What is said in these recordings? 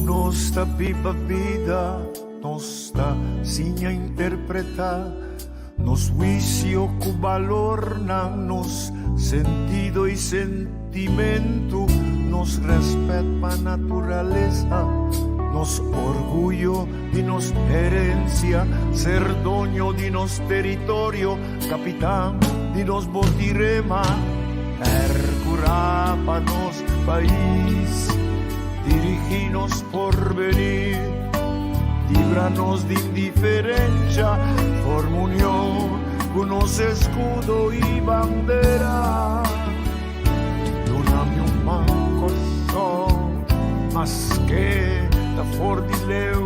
Nos ta biba bida, nos ta siña interpretá nos huisio ku balornan, nos sentido i sentimentu, nos rèspèt pa naturalesa, nos orguyo di nos herensia, ser doño di nos teritorio, kapitan di nos botirema, pèrkurá pa nos pais, dirigí nos porvenir, libra nos di indiferensha, forma union ku nos eskudo i bandera. Duna mi un man Kòrsou, maske ta for di leu,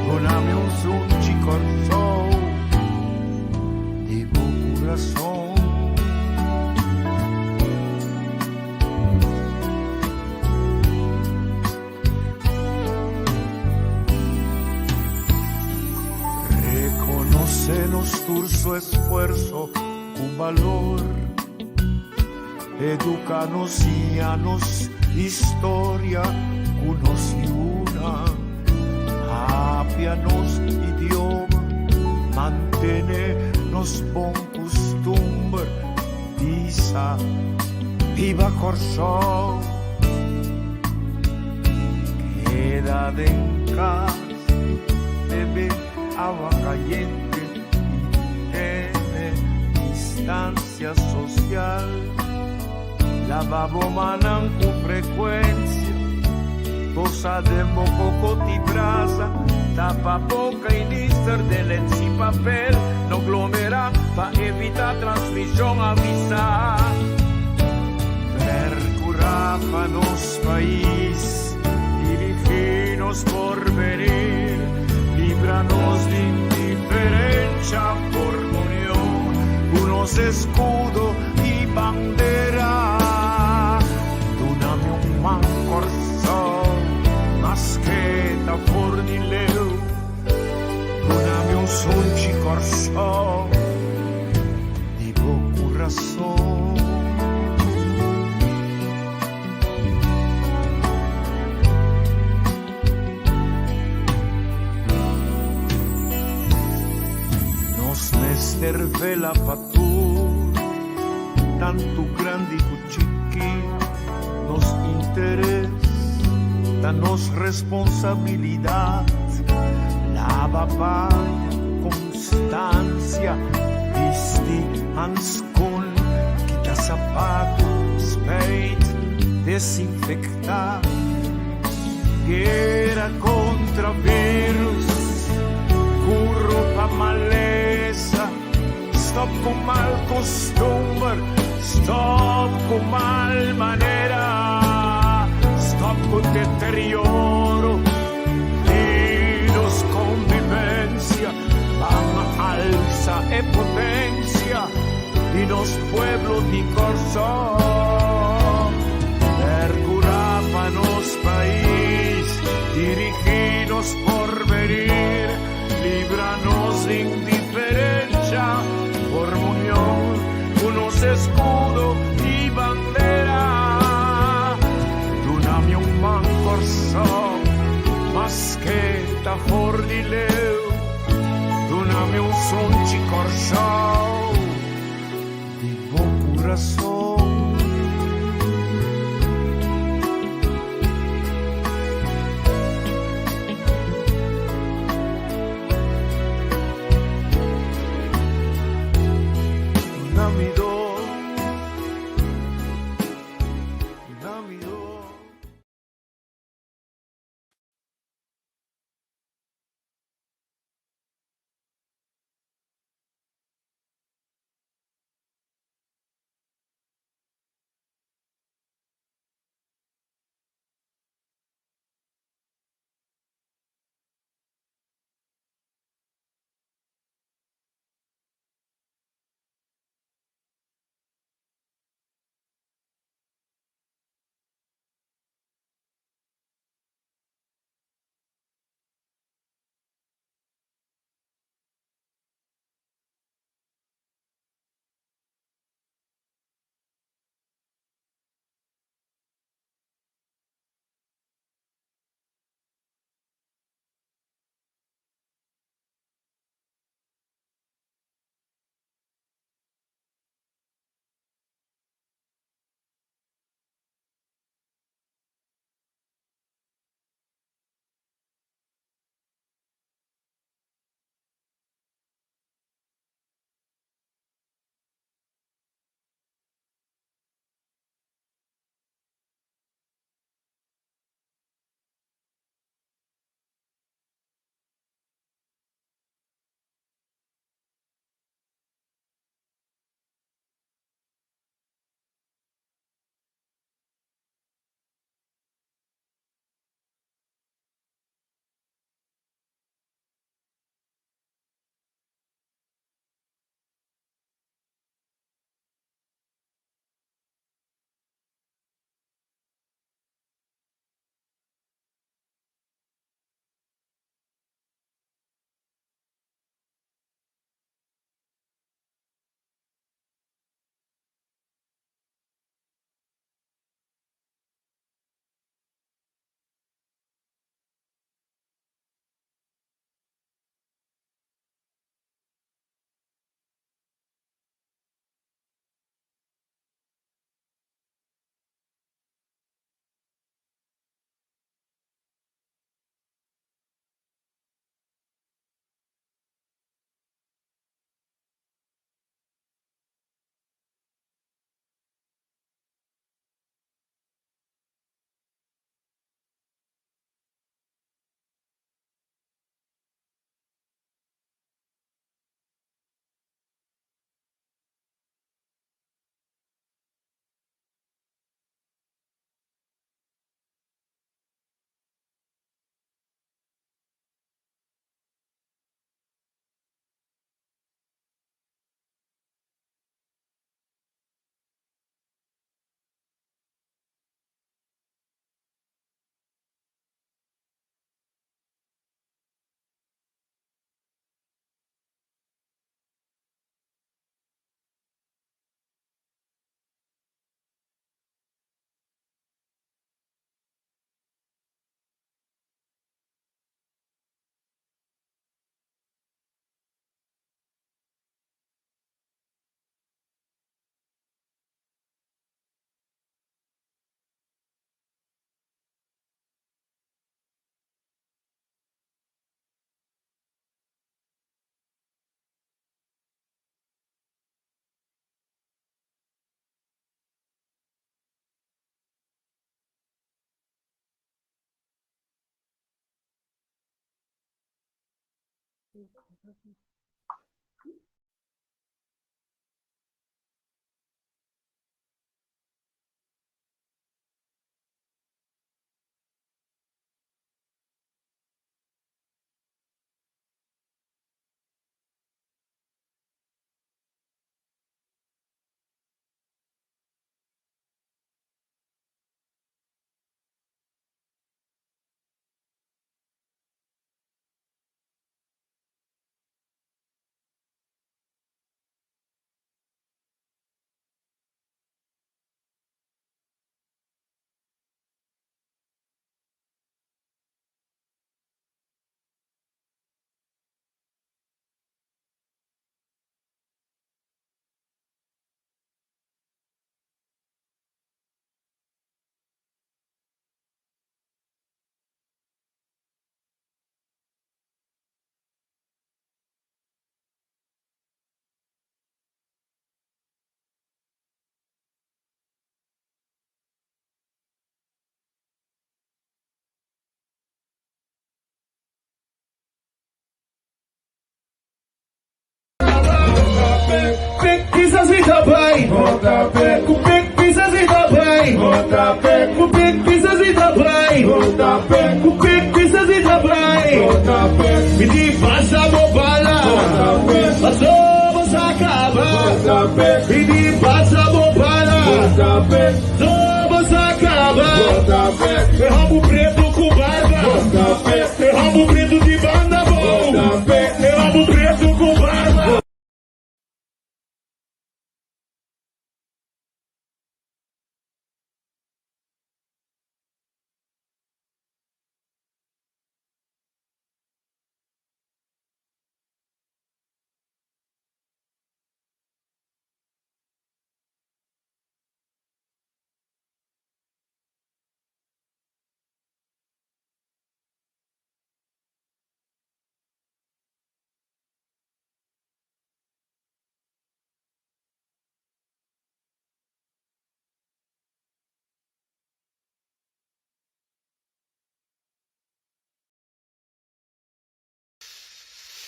duna mi un sunchi Kòrsou di bo kurason. Rekonosé nos tur su esfuerso ku balor. Eduká nos, siña nos historia ku nos yunan. Papia nos idioma, mantené nos bon kustumber. Bisa, Biba Kòrsou! Keda den kas, bebe awa kayente i tene distansia sosial. Laba bo mannan ku frekuensia, tosa den bo koko ti brasa, tapa boka i nister den lens i papel, no glomera pa evita transmishon, avisa. Percura pa nos pais, dirigi nos porvenir, libra nos di indiferencia, forma union cu nos escudo i bandera. Duna mi un man Kòrsou, maske ta for di leu. Duna mi un sunchi Kòrsou, di bo kurason. Nos mester vela pa tur, tantu grandi ku chikí. Nos interes ta nos responsabilidat. Laba paña ku konstansia, bisti hanskun, kita sapatu, spijt, desinfektá. Guera kontra virus, kuro pa malesa, stop ku mal kostumber, stop ku mal manera, stop ku deterioro di nos konvivensia, ban alsa e potensia di nos pueblo di Kòrsou. Percurá pa nos pais, dirigí nos porvenir, libra nos di indiferencia, forma union cu nos escudo y bandera. Duna mi un man Kòrsou, maske ta for di leu, duna mi un sunchi Kòrsou di bo kurason.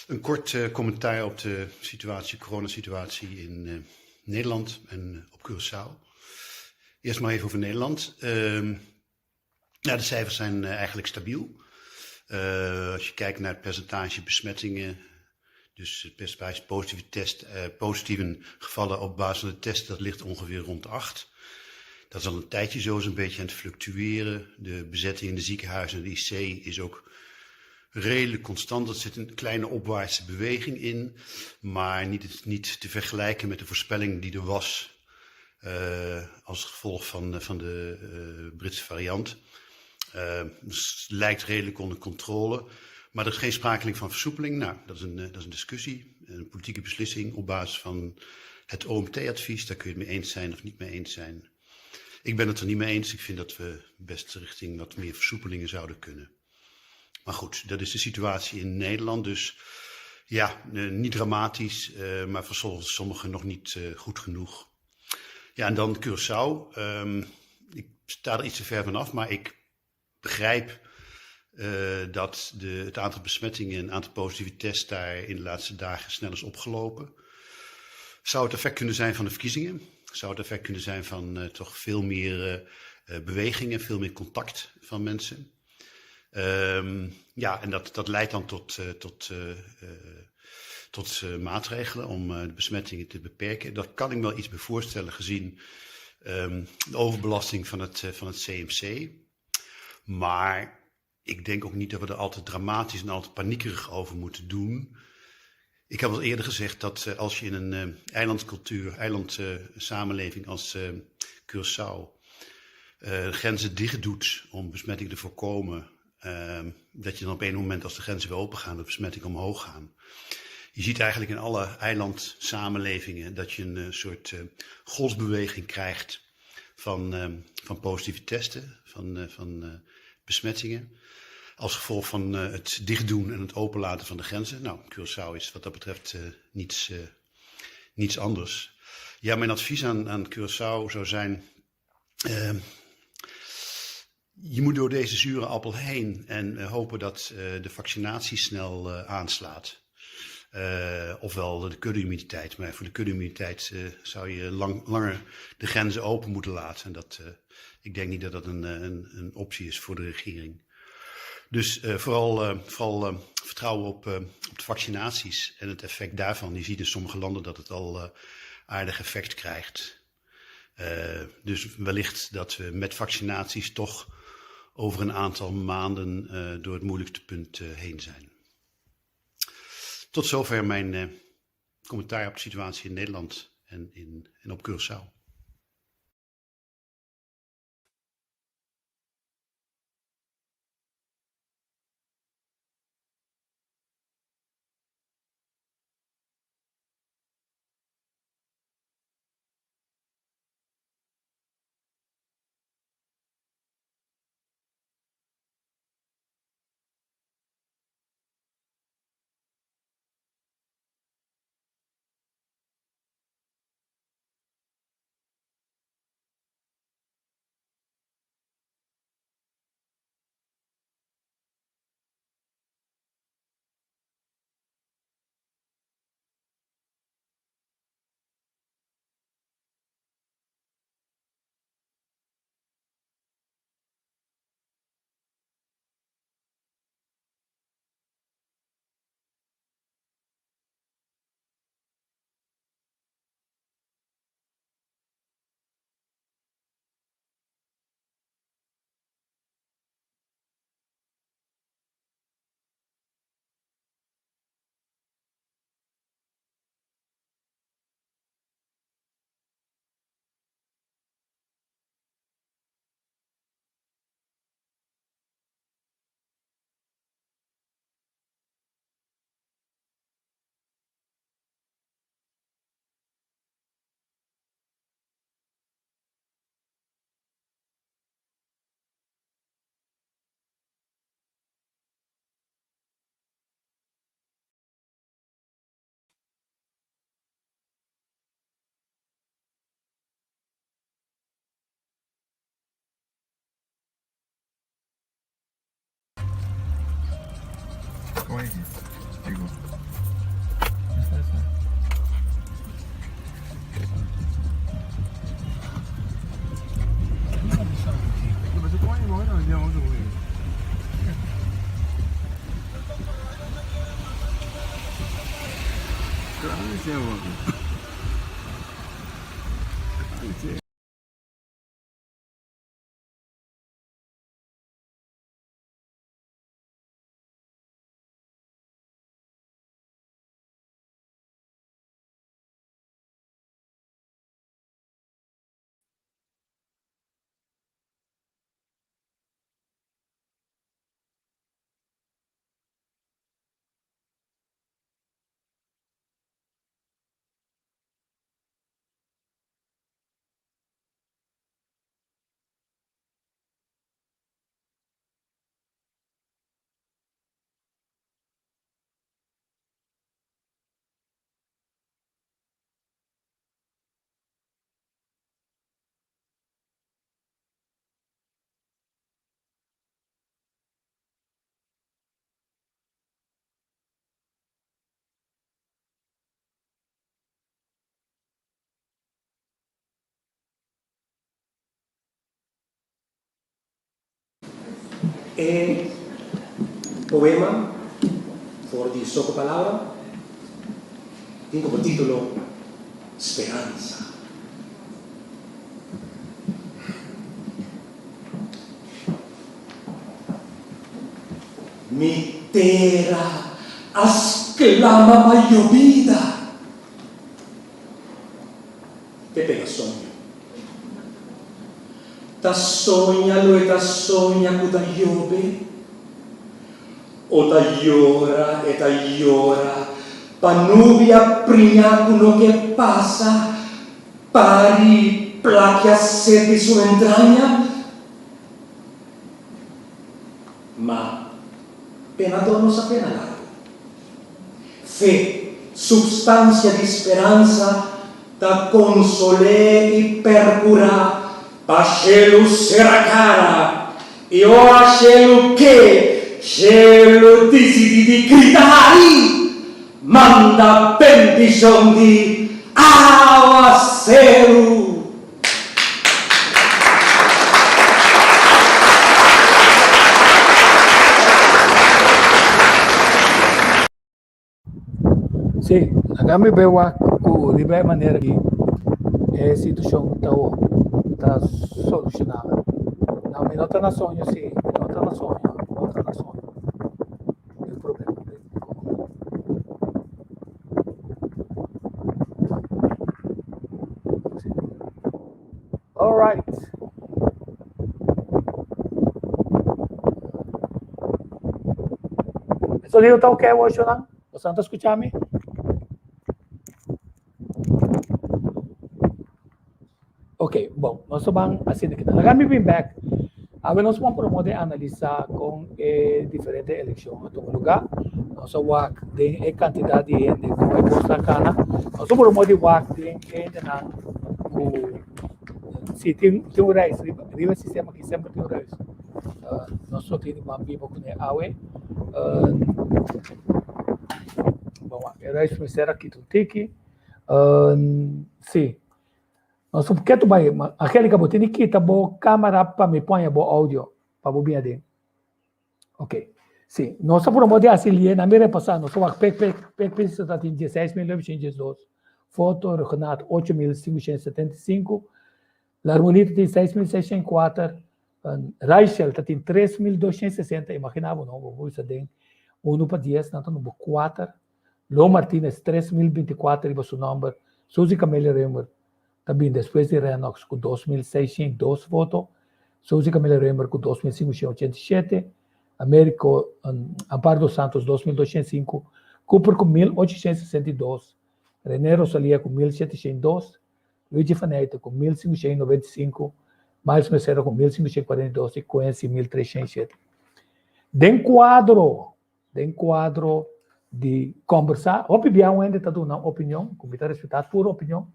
Een kort commentaar op de situatie, coronasituatie in Nederland en op Curaçao. Eerst maar even over Nederland. Ja, de cijfers zijn eigenlijk stabiel. Als je kijkt naar het percentage besmettingen, dus het percentage positieve test, positieve gevallen op basis van de test, dat ligt ongeveer rond 8. Dat is al een tijdje zo, is een beetje aan het fluctueren. De bezetting in de ziekenhuizen en de IC is ook redelijk constant. Er zit een kleine opwaartse beweging in, maar niet te vergelijken met de voorspelling die er was als gevolg van de Britse variant. Dus het lijkt redelijk onder controle, maar er is geen sprake van versoepeling. Nou, dat is een discussie, een politieke beslissing op basis van het OMT-advies. Daar kun je het mee eens zijn of niet mee eens zijn. Ik ben het er niet mee eens. Ik vind dat we best richting wat meer versoepelingen zouden kunnen. Maar goed, dat is de situatie in Nederland. Dus ja, niet dramatisch, maar voor sommigen nog niet goed genoeg. Ja, en dan Curaçao. Ik sta er iets te ver vanaf, maar ik begrijp dat het aantal besmettingen en het aantal positieve tests daar in de laatste dagen snel is opgelopen. Zou het effect kunnen zijn van de verkiezingen? Zou het effect kunnen zijn van toch veel meer bewegingen, veel meer contact van mensen? Ja, en dat leidt dan tot maatregelen om de besmettingen te beperken. Dat kan ik me wel iets bij voorstellen gezien de overbelasting van het CMC. Maar ik denk ook niet dat we er altijd dramatisch en altijd paniekerig over moeten doen. Ik heb al eerder gezegd dat als je in een eilandcultuur, eilandsamenleving als Curaçao grenzen dicht doet om besmetting te voorkomen, dat je dan op een moment als de grenzen weer open gaan, de besmettingen omhoog gaan. Je ziet eigenlijk in alle eilandsamenlevingen dat je een soort golfbeweging krijgt van positieve testen, van besmettingen. Als gevolg van het dichtdoen en het openlaten van de grenzen. Nou, Curaçao is wat dat betreft niets anders. Ja, mijn advies aan Curaçao zou zijn, je moet door deze zure appel heen en hopen dat de vaccinatie snel aanslaat. Ofwel de kudde-immuniteit. Maar voor de kudde-immuniteit zou je langer de grenzen open moeten laten. En ik denk niet dat dat een optie is voor de regering. Dus vooral vertrouwen op de vaccinaties en het effect daarvan. Je ziet in sommige landen dat het al aardig effect krijgt. Dus wellicht dat we met vaccinaties toch over een aantal maanden door het moeilijkste punt heen zijn. Tot zover mijn commentaar op de situatie in Nederland en op Curaçao. E poema for di Soko Palabra tin komo título Speransa. Mi tera a sklama pa yobida. Te pega soño. Ta soña lo e ta soña ku ta yobe? O ta yora e ta yora pa nubia priña ku no ke pasa pari plakia set di su entraña? Ma penadó no sa pena largu. Fe, supstansia di speransa, ta konsol'é i perkurá pa shelu sera kara, i ora shelu ke, shelu disidí di grita hari! Manda bendishon di awaseru! Sí, laga mi bay wak ku riba e manera aki e situashon ta ta solushoná. No, mi no ta na soño sí, mi no ta na soño, mi no ta na soño. E problema tékniko. Sí. Alright. E sonido ta ok awor, Boso ta skucha mi? Ok, bon, nos ta ban asina kita. Laga mi bin bek. Awe nos ban por modo analisá kon e diferente elekshon a tuma lugá. Nos a wak den e kantidat di hende ku e kos ta kana. Nos a por modo wak den e hendenan ku si tin tin un reis riba riba e sistema aki semper tin un reis. Nos lo tin di ban biba kuné awe. Bon wak e reis mester a kita un tiki. Si. Nos por ketu bai, Angelica bo tin di kita bo camera pa mi poña bo audio pa bo bin aden. Ok, si, nos a promo di hasi lie, na mi repasa, nos a wak pek pek pek pis ta tin 16912 foto, Ruggenaath 8575, Larmonita tin 6604, Raichel ta tin 3260, imagina bo no, bo por bisa den uno pa dies nan ta number kuater. Lo Martinez 3024 riba su nomber, Suzy Camelia Römer ta bin despues di Rennox ku 2602 voto, Suzy Camelia Römer ku 2587, Americo Amparo dos Santos 2205, Cooper ku 1862, Rene Rosalia ku 1702, Luigi van Eijten ku 1595, Miles Mercera ku 1542 i Quincy 1307. Den kuadro Den kuadro di kombersá, hopi bia un hende ta duna un opinion, ku mi ta respetá tur opinion,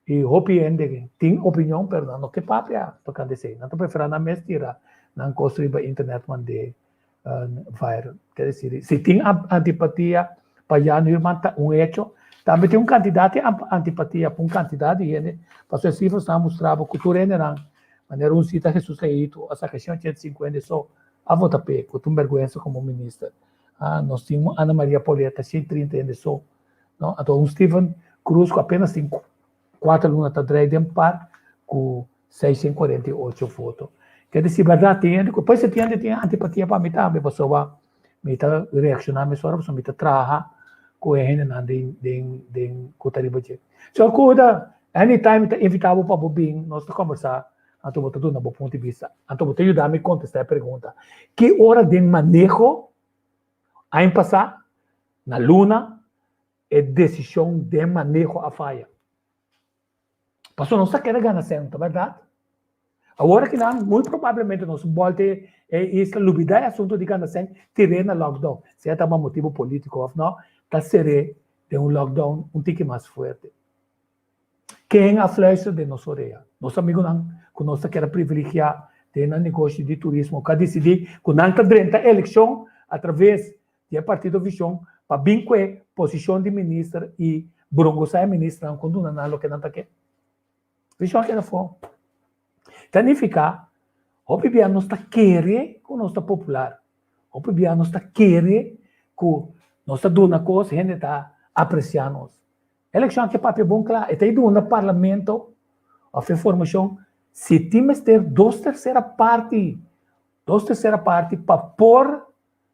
i hopi hende tin opinion pero nan no ke papia tokante esei, nan ta preferá nan mes tira nan kos riba internet mand'é viral. Ke desir, si tin antipatia pa Jan Huurman ta un hecho, tambe tin un kantidat di antipatia pa un kantidat di hende, pasobra e sifrasnan a mustra bo ku tur hendenan, manera un sita Jesus Leito a saka 185 hende so A vota p'e, ku ta un bèrgwensa komo minister. Ah, nos tin un Ana Maria Pauletta, 130 hende so. No? Anto un Steven Cruz ku apenas tin kuater luna ta drei den par ku 648 voto. Ke disi bèrdat tin hende ku, pues tin hende tin antipatia pa mi tambe pasobra mi ta reakshoná mesora pasobra mi ta traha ku e hendenan den den den ku ta riba dje. So kuda anytime mi ta invitá bo pa bo bin nos ta kombersá. Anto bo ta duna bo punto di bista. Anto bo ta yuda mi kontestá e pregunta. Ki ora den maneho aña pasá, na luna, e desishon den maneho a faya? Pasobra nos ta kere gana sèn, ta bèrdat? Awor akinan, muy probablemente nos bòlta e isla, lubidá e asuntu di gana sèn, tir'é na lockdown. Sea ta pa motibu polítiko òf nò, ta ser'é den un lockdown un tiki mas fuerte. Ken a fluister den nos orea? Nos amigunan ku nos ta kere privilegiá den nan negoshi di turismo ku a disidí ku nan ta drenta elekshon atraves di e partido Vision pa bin ku e posishon di minister i brongosá e ministernan ku duna nan loke nan ta ke. Vision a keda afó. Ta nifiká hopi bia nos ta kere ku nos ta popular, hopi bia nos ta kere ku nos ta duna kos hende ta apresiá nos. Elekshon ke papia bon kla, e ta duna parlamento òf e formashon si tin mester dos tersera parti, dos tersera parti pa por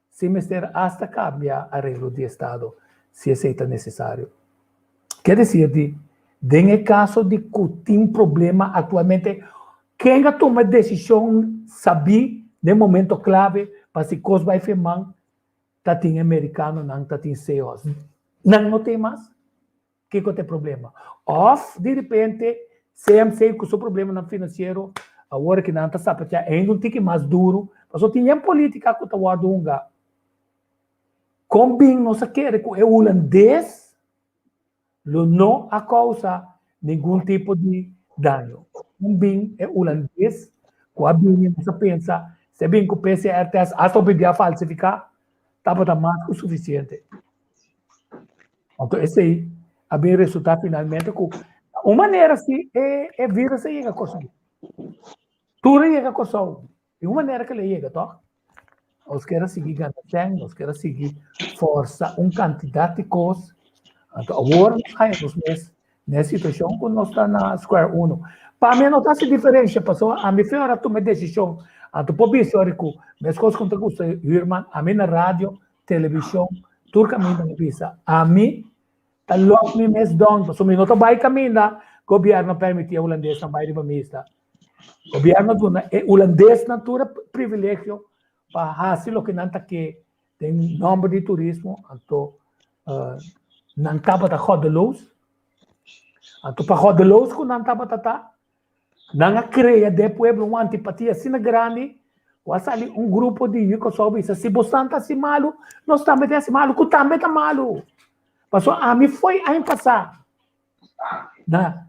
si mester asta kambia areglo di estado si esei ta nesesario. Ke desir di den e kaso di ku tin problema aktualmente ken a tuma e desishon sabí den momento klave pa si kos bai firman Ta tin e merikanonan ta tin seos. Nan no tin mas? Kiko ta e problema? Òf di repente CMC ku su problemanan finansiero awor ki nan ta sapateá ainda un tiki mas duru pasobra tin yen polítika ku ta wòrdu hunga. Kon bin nos a kere ku e hulandes lo no a kousa ningun tipo di daño. Un bin e hulandes ku a bini nos a pensa si a bin ku PCR test hasta un bibia falsifiká tabata mas ku sufisiente. Anto esei a bin resultá finalmente ku un manera si e e virus a yega Kòrsou. Tur a yega Kòrsou. Di un manera ku el a yega tòg. Nos kier a sigui gana sèn, nos kier a sigui forsa un kantidat di kos. Anto awor nos haña nos mes na e situashon ku nos ta na square uno. Pa mi no ta hasi diferensha pasobra ami fin ora tuma e desishon. Anto por bisa ora ku meskos ku no ta gusta hürman, ami na radio, televishon, tur kaminda mi bisa ami ta lòk mi mes down pasobra mi no ta bai kaminda gobièrnu a permití e hulandesnan bai riba mi isla. Gobièrnu a duna e hulandesnan tur e privilegio pa hasi loke nan ta ke den nòmber di turismo, anto nan tabata gòdeloos. Anto pa gòdeloos ku nan tabata ta, nan a krea den e pueblo un antipatia asina grandi ku a sali un grupo di yu Kòrsou bisa si bosan ta hasi malu, nos tambe ta hasi malu, ku tambe ta malu. Pasobra ami foi aña pasá na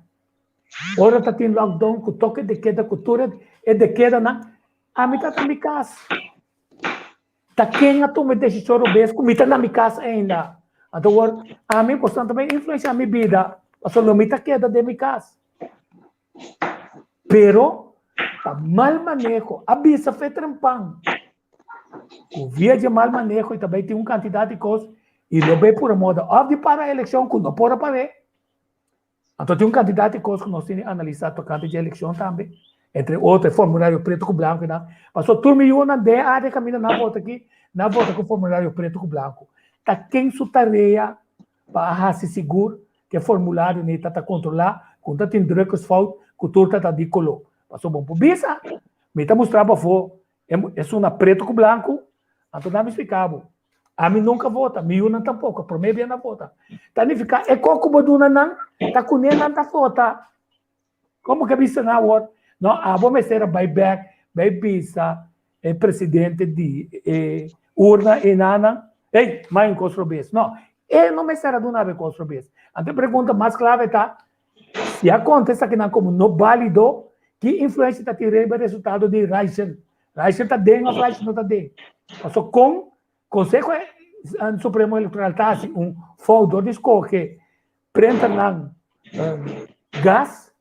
Ora ta tin lockdown ku toke de keda ku tur e de kedanan, ami ta na mi kas. Ta ken a tuma e desishon robes ku mi ta na mi kas ainda? Anto awor ami boso ta bai influensiá mi bida pasobra lo mi ta keda den mi kas. Pero pa mal maneho a bisa fe trempan ku via dje mal maneho i ta bai tin un kantidat di kos i lo bai pura moda òf di para elekshon ku no por a par'é. Anto tin un kantidat di kos ku nos tin di analisá tokante dje elekshon tambe, entre otro e formulario pretu ku blanku einan. Pasobra tur mi yunan den e área kaminda nan vota aki, nan vota ku formulario pretu ku blanku. Ta ken su tarea pa a hasi sigur ku e formulario nei ta ta kontrolá ku no ta tin drukkersfout, ku tur ta ta di koló. Pasobra bo por bisa, mi ta mustra bo afó Esun na pretu ku blanku, anto nan mi splika bo. Ami nunka vota, mi yunan tampoko, promé bia nan vota. Ta nifiká e kos ku bo duna nan, ta kuné nan ta vota. Kon bo ke bisa nan awor? No, abo mester a bai bèk, bai bisa e presidente di e urna enanan, ey, mai un kos robes. No, e no mester a duna bo e kos robes. Anto e pregunta mas klave ta, Si a konta esakinan komo no bálido, ki influensia ta tin riba e resultado di Raichel? Raichel ta den òf Raichel no ta den? Pasobra kon Konseho Supremo Elektoral ta hasi un fout dor di skohe prenternan gas,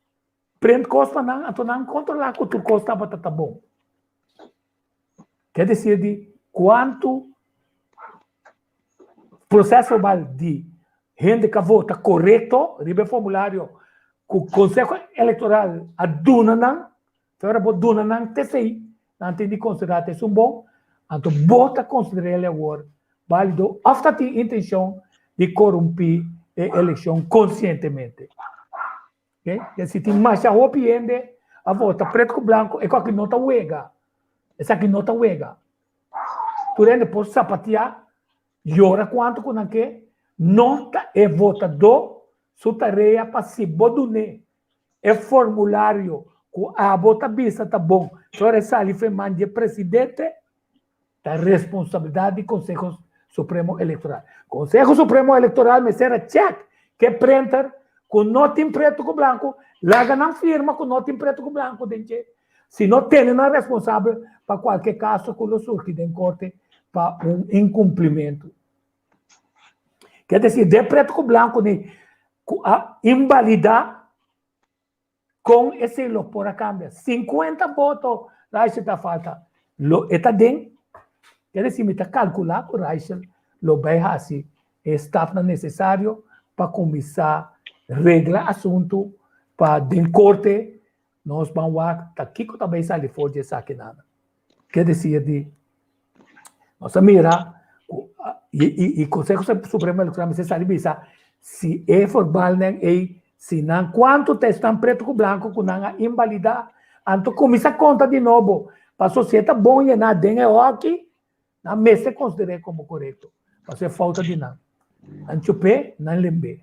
prent kos pa nan, anto nan kontrolá ku tur kos tabata ta bon. Ke desir di kuantu proseso verbal di hende ka vota korekto riba e formulario ku Konseho Elektoral a duna nan, te ora bo duna nan tesei, nan tin di konsiderá ta esun bon, anto bo ta konsider'el awor bálido òf ta tin intenshon di korumpí e elekshon konsientemente. Okay? Si tin masha hopi hende a vota pretu ku blanku, e ku no ta wega. Esaki no ta wega. Tur hende por sapateá, yora kuantu ku nan ke, no ta e votadó su tarea pa si bo dun'é e formulario ku abo ta bisa ta bon, ora e sali for e man di e presidente, Ta responsabilidad di Conseho Supremo Electoral. Conseho Supremo Electoral mester a check ke printer ku no tin preto ku blanco, laga nan firma ku no tin preto ku blanco den dje. Si no tene nan responsabel pa kualke kaso ku lo surgi den korte pa un inkumplimento. Ke desir, den preto ku blanco ni ku a inbalida Kon esei lo por a kambia? Sinkuenta boto Raichel ta falta. Lo e ta den? Ke desi mi ta kalkulá ku Raichel lo bai hasi e stapnan nesesario pa kuminsá regla asuntu pa den korte nos ban wak ta kiko ta bai sali for di esakinan. Ke desir di nos a mira ku i i Konseho Supremo Elektoral mester sali bisa si e forbalnan ei si nan kuantu ta esnan pretu ku blanku ku nan a inbalidá anto kuminsá konta di nobo paso si e ta bon yená den e hòki nan mester konsider'é komo korekto paso e fouta di nan nan chup'é nan lemb'é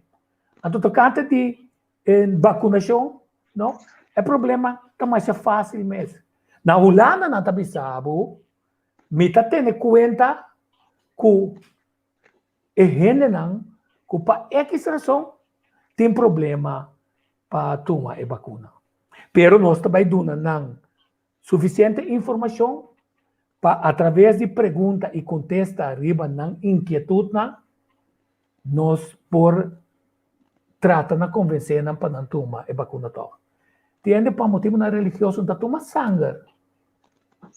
anto tokante di E bakunashon no e problema ta masha fásil mes. Na Hulanda nan ta bisa bo, mi ta tene kuenta ku e hendenan ku pa ekis rason tin problema pa tuma e bakuna. Pero nos ta bai duna nan sufisiente informashon pa atraves di pregunta i kontesta riba nan inkietutnan. nos por trata na konvensé nan pa nan tuma e bakuna tòg. Tin hende pa motibunan religioso no ta tuma sanger.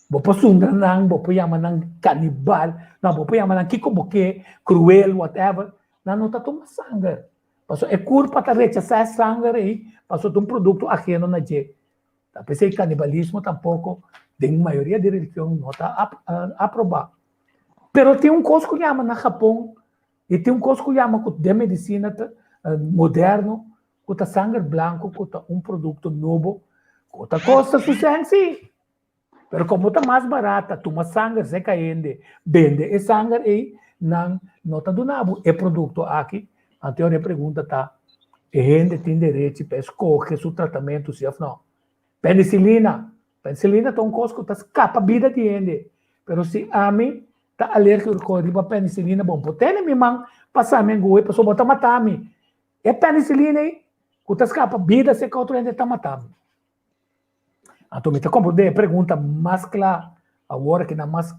Bo por sundra nan, bo por yama nan kanibal, no, bo por yama nan kiko bo ke, kruel, whatever, nan no ta tuma sanger. Pasobra e kurpa ta rechasá e sanger ei, pasobra ta un produkto aheno na dje. Ta p'esei kanibalismo tampoko den mayoria di religion no ta aprobá. Pero tin un kos ku yama na Japon i tin un kos ku yama ku den medisina moderno ku ta sanger blanku ku ta un produkto nobo ku ta kosta su sèn sí. Pero komo ta mas barata tuma sanger serka hende bende e sanger ei nan no ta duna bo e produkto aki. Anto e pregunta ta e hende tin derechi pa e skohe su tratamentu si òf no? Penicilina, penicilina ta un kos ku ta skapa bida di hende pero si ami ta alergiko riba penicilina bon por tene mi man pasa mi anguhe pasobra bo ta mata mi. E penicilina ei ku ta skapa bida serka otro hende ta mata mi. Anto mi ta komprondé e pregunta mas kla awor ki nan mas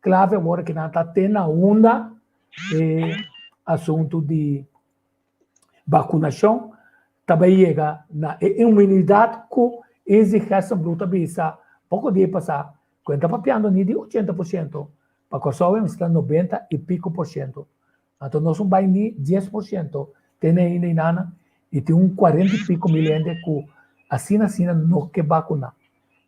klave awor ki nan ta te na unda e asuntu di bakunashon ta bai yega na e inmunidat ku Izzy Gerstenbluth ta bisa poko dia pasá ku e ta papiando ni di 80%, pa Kòrsou e mester ta 90 i piko por shento. Anto nos no bai ni 10% tene ainda inana i tin un 40 i piko mil hende ku asina asina no ke bakuná.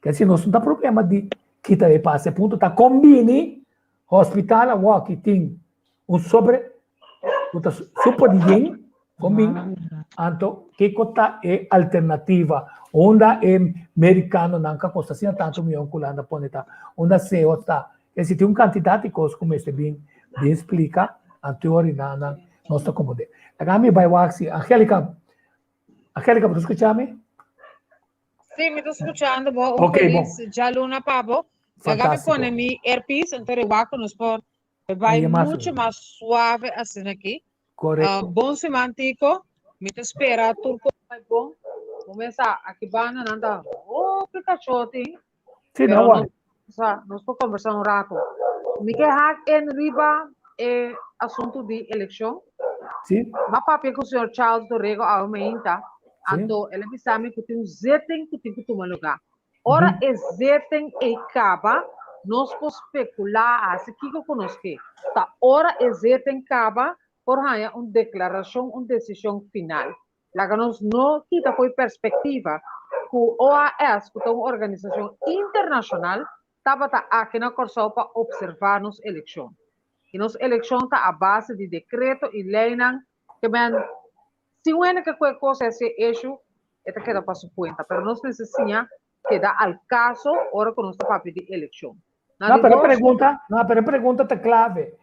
Ke si nos no ta problema di kita e pase punto ta kombini hospital awor ki tin un sobre ku ta super yen kombin anto kiko ta e alternativa unda e merikanonan ka kosta asina tantu mion ku Hulanda pone ta unda seo ta. Esei tin un kantidat di kos ku mester bin bin splika anto ori nan nos ta komprondé. Laga mi bai wak si Angelica, Angelica bo ta skucha mi? Sí, mi ta skuchando bo. Un Ok, bon. felis djaluna pa bo. Laga mi Fantástiko. pone mi earpiece, anto ri wak ku nos por bai Ahí mas mucho mas suave asina aki. Korekto. Bon siman Tico. Mi ta spera tur kos bai bon. Bo mesa aki banda nan ta hopi kachó tin. Sí, Pero no worry. nos, nos por conversa un rato. Mi ke haak in riba e asunto di eleccion. Sí. M'a papia ku señor Charles do Rego awe mainta. Sí. Anto el a bisa mi ku tin un zitting ku tin ku tuma lugá. Ora e zitting ei kaba, nos por spekulá hasi kiko ku nos ke. Ta ora e zitting kaba, por haña un deklarashon, un desishon final. Laga nos no kita fo'i perspektiva ku OAS, ku ta un organisashon internashonal, tabata aki na Kòrsou pa opservá nos elekshon. I nos elekshon ta a base di dekreto i leinan ke men si un hende ke kue kos hasi e eshu, e ta keda pa su kuenta. Pero nos mester siña keda al kaso ora ku nos ta papia di elekshon. Na No, di pero e dos, pregunta, no, pero e pregunta ta klave.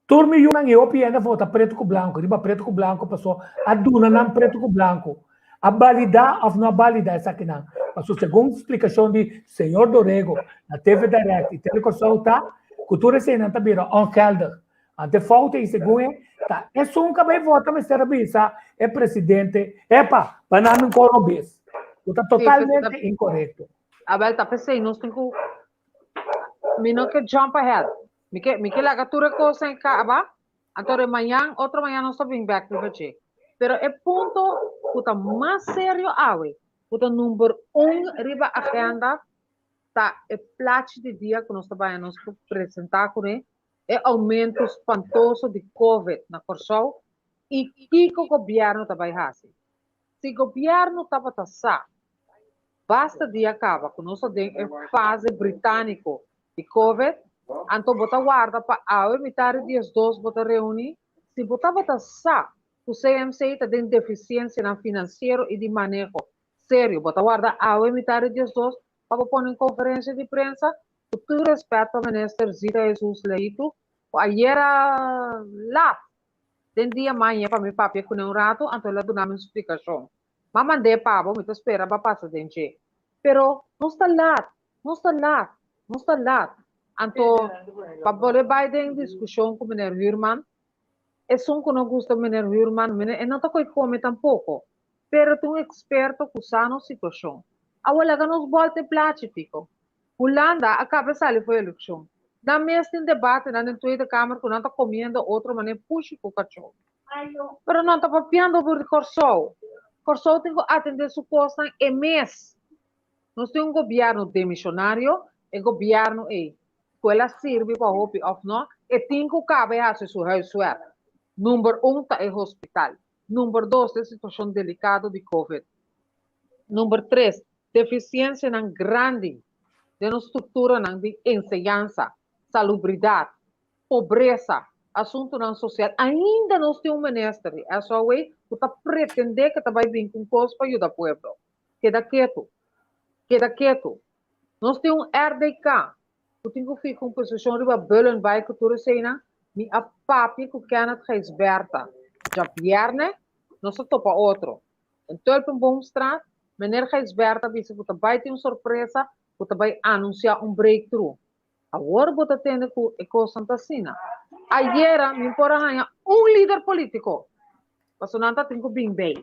Tur mi yunan i hopi hende vota pretu ku blanku, riba pretu ku blanku paso a duna nan pretu ku blanku. A balidá òf no a balidá esakinan? Paso segun splikashon di señor do Rego na TV Direct i Tele Kòrsou ta ku tur eseinan ta bira ongeldig. Ante fout ei segun e ta esun ku a bai vota mester a bisa e presidente, Epa, bana mi un koro bes. Ku ta sí, ta, totalmente inkorekto. Abel, ta p'esei nos tin ku mi no ke jump ahead. Mi ke laga tur e kosnan kaba, anto de mañan, otro mañan nos ta bin bek riba dje. Pero e punto ku ta mas serio awe, ku ta number un riba agenda, ta e plachi di dia ku nos ta bai nos por presentá kuné, e oumento spantoso di Covid na Kòrsou i kiko gobièrnu ta bai hasi. Si gobièrnu tabata sa basta dia kaba ku nos ta den e fase britániko di Covid, anto bo ta warda pa awe mitad di 12 bo ta reuní? Si bo tabata sa ku CMC ta den defisiensianan finansiero i di maneho serio, bo ta warda awe mitad di 12 pa bo pone un konferensia di prensa? Ku tur rèspèt pa Minister Zita Jesus Leito, ku ayera lat den dia maña pa mi papia kuné un ratu, anto el a duna mi un splikashon. M'a mand'é pa bo, mi ta spera pa pasa den dje. Pero nos ta lat, nos ta lat, nos ta lat. Anto, pa bolbe bai den diskushon ku meneer Huurman, esun ku no gusta meneer Huurman, meneer, e no ta koe kome tampoko, pero ta un eksperto ku sa nos situashon. Awor laga nos bòlta e plachi, Tico. Hulanda a kaba sali for elekshon. Nan mes tin debatenan den Tweede Kamer ku nan ta komiendo otro manera pushi ku kachó. Pero nan ta papiando over di Kòrsou. Kòrsou tin ku atendé su kosnan e mes. Nos tin un gobièrnu demishonario, e gobièrnu ei, ku el a sirbi pa hopi òf no, e tin ku kaba e hasi su huiswerk. Number un ta e hospital. Number dos ta e situashon delikado di covid. Number tres, defisiensianan grandi den nos strukturanan di enseñansa, salubridat, pobresa, asuntunan sosial. Ainda nos tin un minister di SOW ku ta pretendé ku ta bai bin ku un kos pa yuda pueblo. Keda ketu. Keda ketu. Nos tin un RDK ku tin ku fija un posishon riba Bullenbaai ku tur eseinan. Mi a papia ku Kenneth Gijsbertha djabièrnè, nos a topa otro. Den Tulpenboomstraat, meneer Gijsbertha a bisa ku ta bai tin un sorpresa ku ta bai anunsiá un breakthrough. Awor bo ta tende ku e kosnan ta asina. Ayera mi por a haña un lider polítiko, pasobra nan ta tin ku bin bei.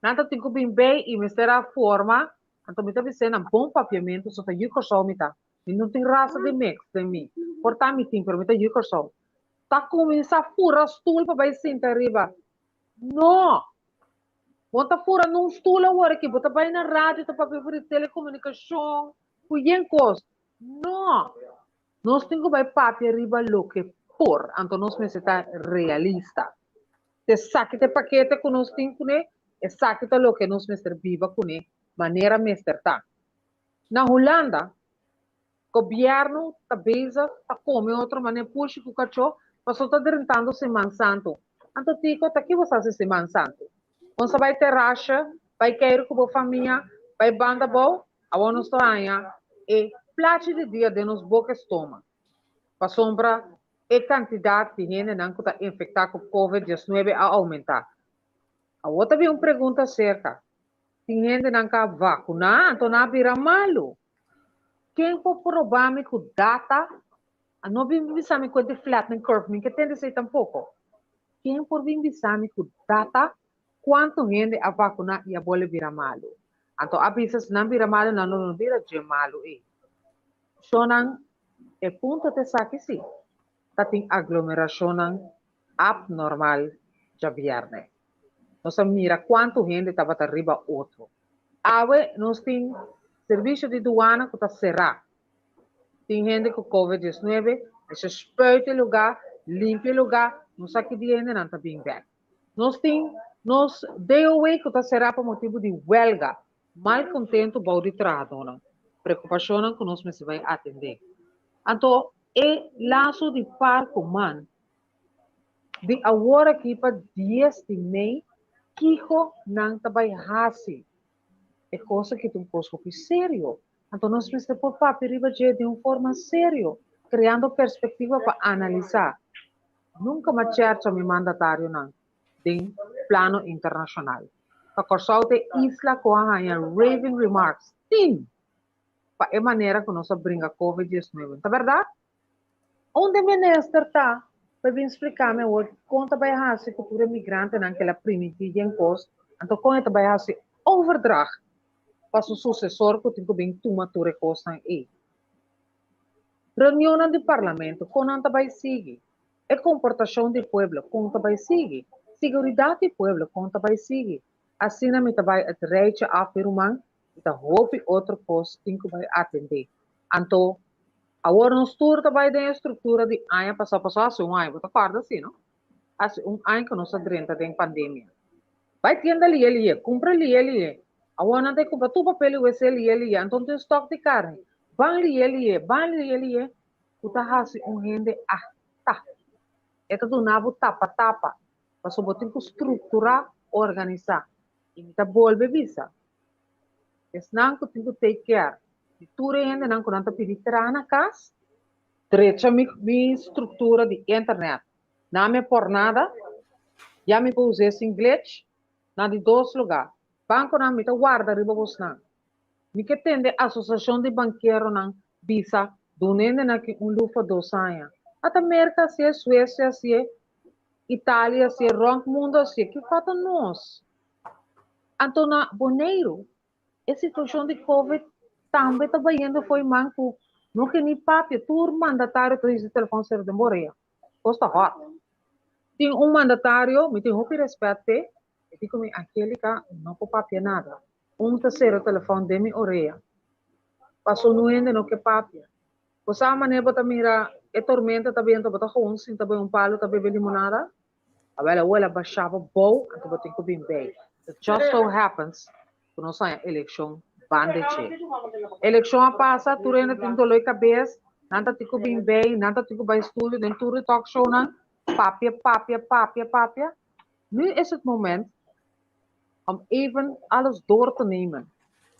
Nan ta tin ku bin bei i mester a forma, anto mi ta bis'é na bon papiamentu, so ta yu Kòrsou mi ta. Mi no tin rasa di mix den mi. Por ta mi tin, pero mi ta yu Kòrsou. Ta kuminsá fura stul pa bai sinta ariba. No! Bo ta fura nun stul awor aki, bo ta bai na radio ta papia for di telekomunikashon ku yen kos. No! Nos tin ku bai papia riba loke por, anto nos mester ta realista. Esaki ta e pakete ku nos tin kuné, esaki ta loke nos mester biba kuné manera mester ta. Na Hulanda, gobièrnu ta bezig ta kome otro manera pushi ku kachó pasobra ta drentando Siman Santu. Anto Tiko, ta ki bo sa hasi Siman Santu? Bo sa bai terasha, bai keiru ku bo famia, bai banda bou? Awor nos ta haña e plachi di dia den nos boka stoma, pasobra e kantidat di hendenan ku ta infektá ku Covid diesnuebe a oumentá. Awor ta bin un pregunta aserka, Tin hendenan ku a vakuná anto nan a bira malu? Ken por proba mi ku data? A no bin bisa mi ku e di flattening curve, mi ke tende esei tampoko. Ken por bin bisa mi ku data Kuantu hende a vakuná i a bole bira malu? Anto a bisa si nan bira malu nan lo no bira dje malu ei. Shonnan, e punto ta esaki si, ta tin aglomerashonnan apnormal djabièrnè. Nos a mira kuantu hende tabata riba otro. Awe nos tin servisio di duana ku ta será. Tin hende ku covid diesnuebe, mester spuit e lugá, limpia e lugá, no sa ki dia hendenan ta bin bèk. Nos tin nos DOW ku ta será pa motibu di wèlga, malkontentu bou di trahadónan, preokupashonnan ku nos mester bai atendé. Anto e laso di par ku man di awor aki pa dies di mei kiko nan ta bai hasi? E kos aki ta un kos hopi serio, anto nos mester por papia riba dje den un forma serio, kreando perspektiva pa analisá. Nunka m'a chercha mi mandatarionan den plano internashonal. Pa Kòrsou ta e isla ku a haña raving remarks tin pa e manera ku nos a bringa Covid diesnuebe. Ta bèrdat? Unda e minister ta pa e bin splika mi awor kon ta bai hasi ku tur e migrantenan ku el a primintí den kos, anto kon e ta bai hasi overdracht pa su susesor ku tin ku bin tuma tur e kosnan ei. Reunionnan di Parlamento, kon nan ta bai sigui? E komportashon di pueblo, kon ta bai sigui? Siguridat di pueblo, kon ta bai sigui? Asina mi ta bai et rijtje af mi ruman, i ta hopi otro kos tin ku bai atendé. Anto, awor nos tur ta bai den e struktura di aña pasá, pasó hasi un aña, bo ta kòrda si, no? Hasi un aña ku nos a drenta den pandemia. Bai tienda lihe lihe, kumpra lihe lihe. Awor nan ta e kumpra tur papel di wc lihe lihe, anto no tin stòk di karni. Ban lihe lihe, ban lihe lihe, ku ta hasi un hende ahta. E ta duna bo tapa tapa, pasobra bo tin ku strukturá, organisá. I mi ta bolbe bisa, esnan ku tin ku take care di tur e hendenan ku nan ta pidi traha na kas, drecha mi mi struktura di internet. Nan mi por nada, ya mi por us'é sin glitch. Na di dos lugá, bankonan mi ta warda riba bosnan. Mi ke tende Asosiashon di Bankeronan bisa duna hendenan ki un lufa dos aña. Ata Merka hasié, Suesia hasié, Italia hasié, rònt mundu hasié. Ki fata nos? Anto na Boneiru e situashon di Covid tambe ta bayendo fo'i man ku no ke ni papia. Tur mandatario ta hisa telefòn sera den bo orea. Kos ta hòt. Tin un mandatario, mi tin hopi rèspèt p'e, e di ku mi, Angelica, no por papia nada. Un ta sera telefòn den mi orea. Paso nu hende no ke papia. Bo sa manera bo ta mira e tormenta ta benta, bo ta gewoon sinta bai un palu ta bebe limonada? Awel awor el a basha bo bou, anto bo tin ku bin bei. It just so happens ku nos haña elekshon banda dje. Elekshon a pasa, tur hende tin doló di kabes, nan ta tin ku bin bei, nan ta tin ku bai studio den tur e talk shownan, papia, papia, papia, papia. Nu is het moment om even alles door te nemen.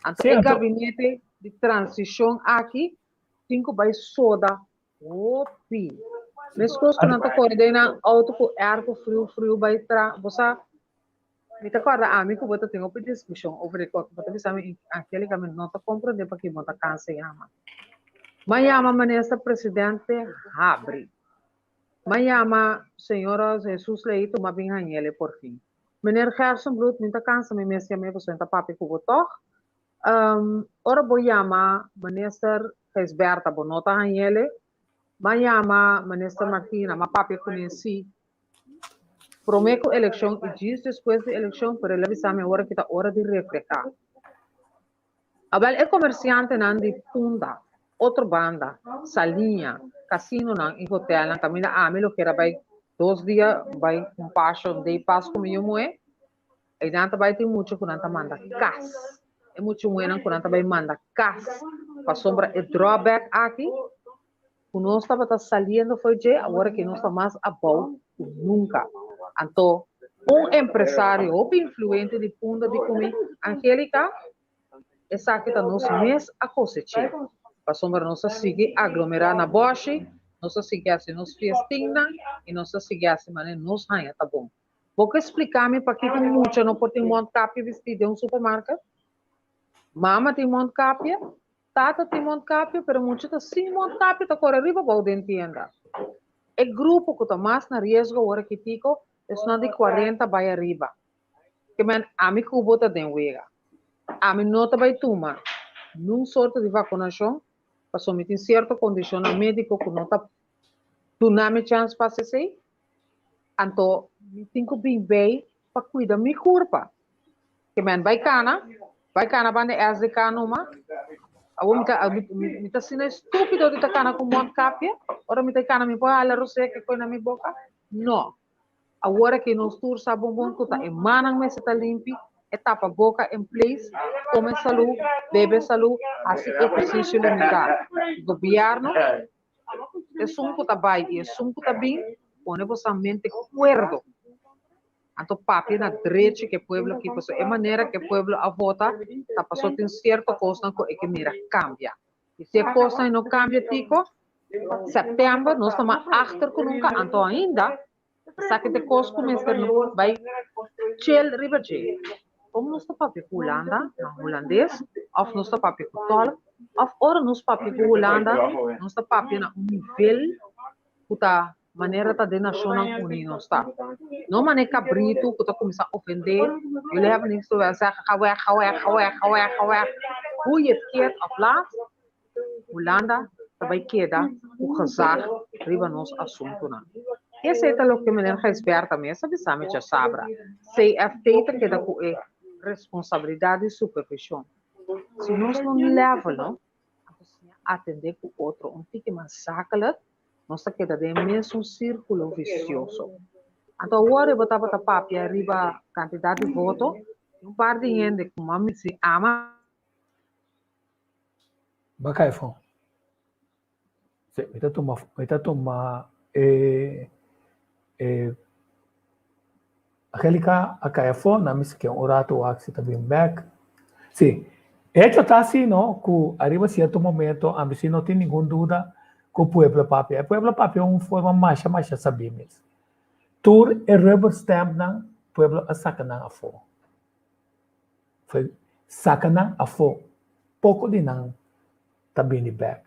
Anto e gabinete di transishon aki tin ku bai soda hopi. Meskos ku nan ta kore den nan auto ku airco friu friu bai tra, bo sa, mi ta kòrda ami ku bo ta tin hopi diskushon over di kos, bo ta bisa mi, Angelica, mi no ta komprondé paki bo ta kansa yama. M'a yama Minister Presidente habri. M'a yama Señora Jesus Leito, m'a bin hañ'el e porfin. Meneer Gerstenbluth, mi ta kansa mi mes yam'é pasobra mi ta papia ku bo tòg. Ora bo yama Minister Gijsbertha bo no ta hañ'el e. M'a yama Minister Martina, m'a papia kuné sí promé ku elekshon i djis despues di elekshon, pero el a bisa mi awor aki ta ora di reflehá. Awel e komersiantenan di Punda, otro banda, Saliña, kasinonan i hotelnan kaminda ami lo kier a bai dos dia bai un pasho un day pas ku mi yu muhé, einan ta bai tin mucha ku nan ta manda kas. E mucha muhénan ku nan ta bai manda kas pasobra e drawback aki ku nos tabata saliendo fo'i dje, awor aki nos ta mas abou ku nunka. Anto, un empresario hopi influente di Punda di ku mi, Angelica, esaki ta nos mes a kosech'é, pasobra nos a sigui aglomerá na bòshi, nos a sigui hasi nos fiestinnan i nos a sigui hasi manera nos haña ta bon. Bo ke splika mi pakiko mucha no por tin mondkapje bistí den un supermarket? Mama tin mondkapje, Tata tin mondkapio, pero mucha ta sin mondkapio ta kore riba bou den tienda. E grupo ku ta mas na riesgo awor aki Tico, esnan di kuarenta bai ariba. Ke men ami ku bo ta den wega. Ami no ta bai tuma nun sorto di vakunashon pasobra mi tin sierto kondishonnan médiko ku no ta duna mi chèns pa hasi esei. Anto mi tin ku bin bei pa kuida mi kurpa. Ke men bai kana, bai kana banda SDK numa. Awor mi ta mi ta asina estúpido di ta kana ku mondkapje. Ora mi ta kana mi por hala rosé ke koi na mi boka? No. Awor aki nos tur sa bon bon ku ta e mannan mester ta limpi, e tapa boka in place, kome salú, bebe salú, hasi ehersisio limitá. Gobièrnu Esun ku ta bai i esun ku ta bin, pone boso mente kuerdo. Anto papia na drechi ku e pueblo aki, pasobra e manera ku e pueblo a vota ta pasobra tin sierto kosnan ku e ke mira kambia. I si e kosnan no kambia tiko, sèptèmber nos ta mas achter ku nunka, anto ainda Esaki ta e kos ku mester bai chel riba dje. Kon nos ta papia ku Hulanda na hulandes òf nos ta papia ku tòlk òf ora nos papia ku Hulanda nos ta papia na un nivel ku ta manera ta den Nashonnan Uní nos ta. No manera kabritu ku ta kuminsá ofendé, jullie hebben niks te zeggen, ga weg, ga weg, ga weg, ga weg, ga weg. Hoe je het keert of laat, Hulanda ta bai keda ku gezag riba nos asuntunan. Esei ta loke meneer Gijsbertha mes a bisa mi djasabra. CFT ta keda ku e responsabilidat di supervishon. Si nos no level no, anto siña atendé ku otro un tiki mas zakelijk, nos ta keda den e mesun sírkulo visioso. Anto awor e bo tabata papia riba kantidat di voto, un par di hende ku mami si ama. Ba kai afó. Sí, mi ta tuma, mi ta tuma e, e Angelica a kai afó, nan mi sikia un rato wak si ta bin bek. Sí, hecho ta así, no, ku ariba sierto momento ami sí no tin ningun duda ku pueblo papia. E pueblo papia un forma masha masha sabí mes. Tur e rubber stampnan pueblo a saka nan afó. Foi saka nan afó, poko di nan ta bini bèk.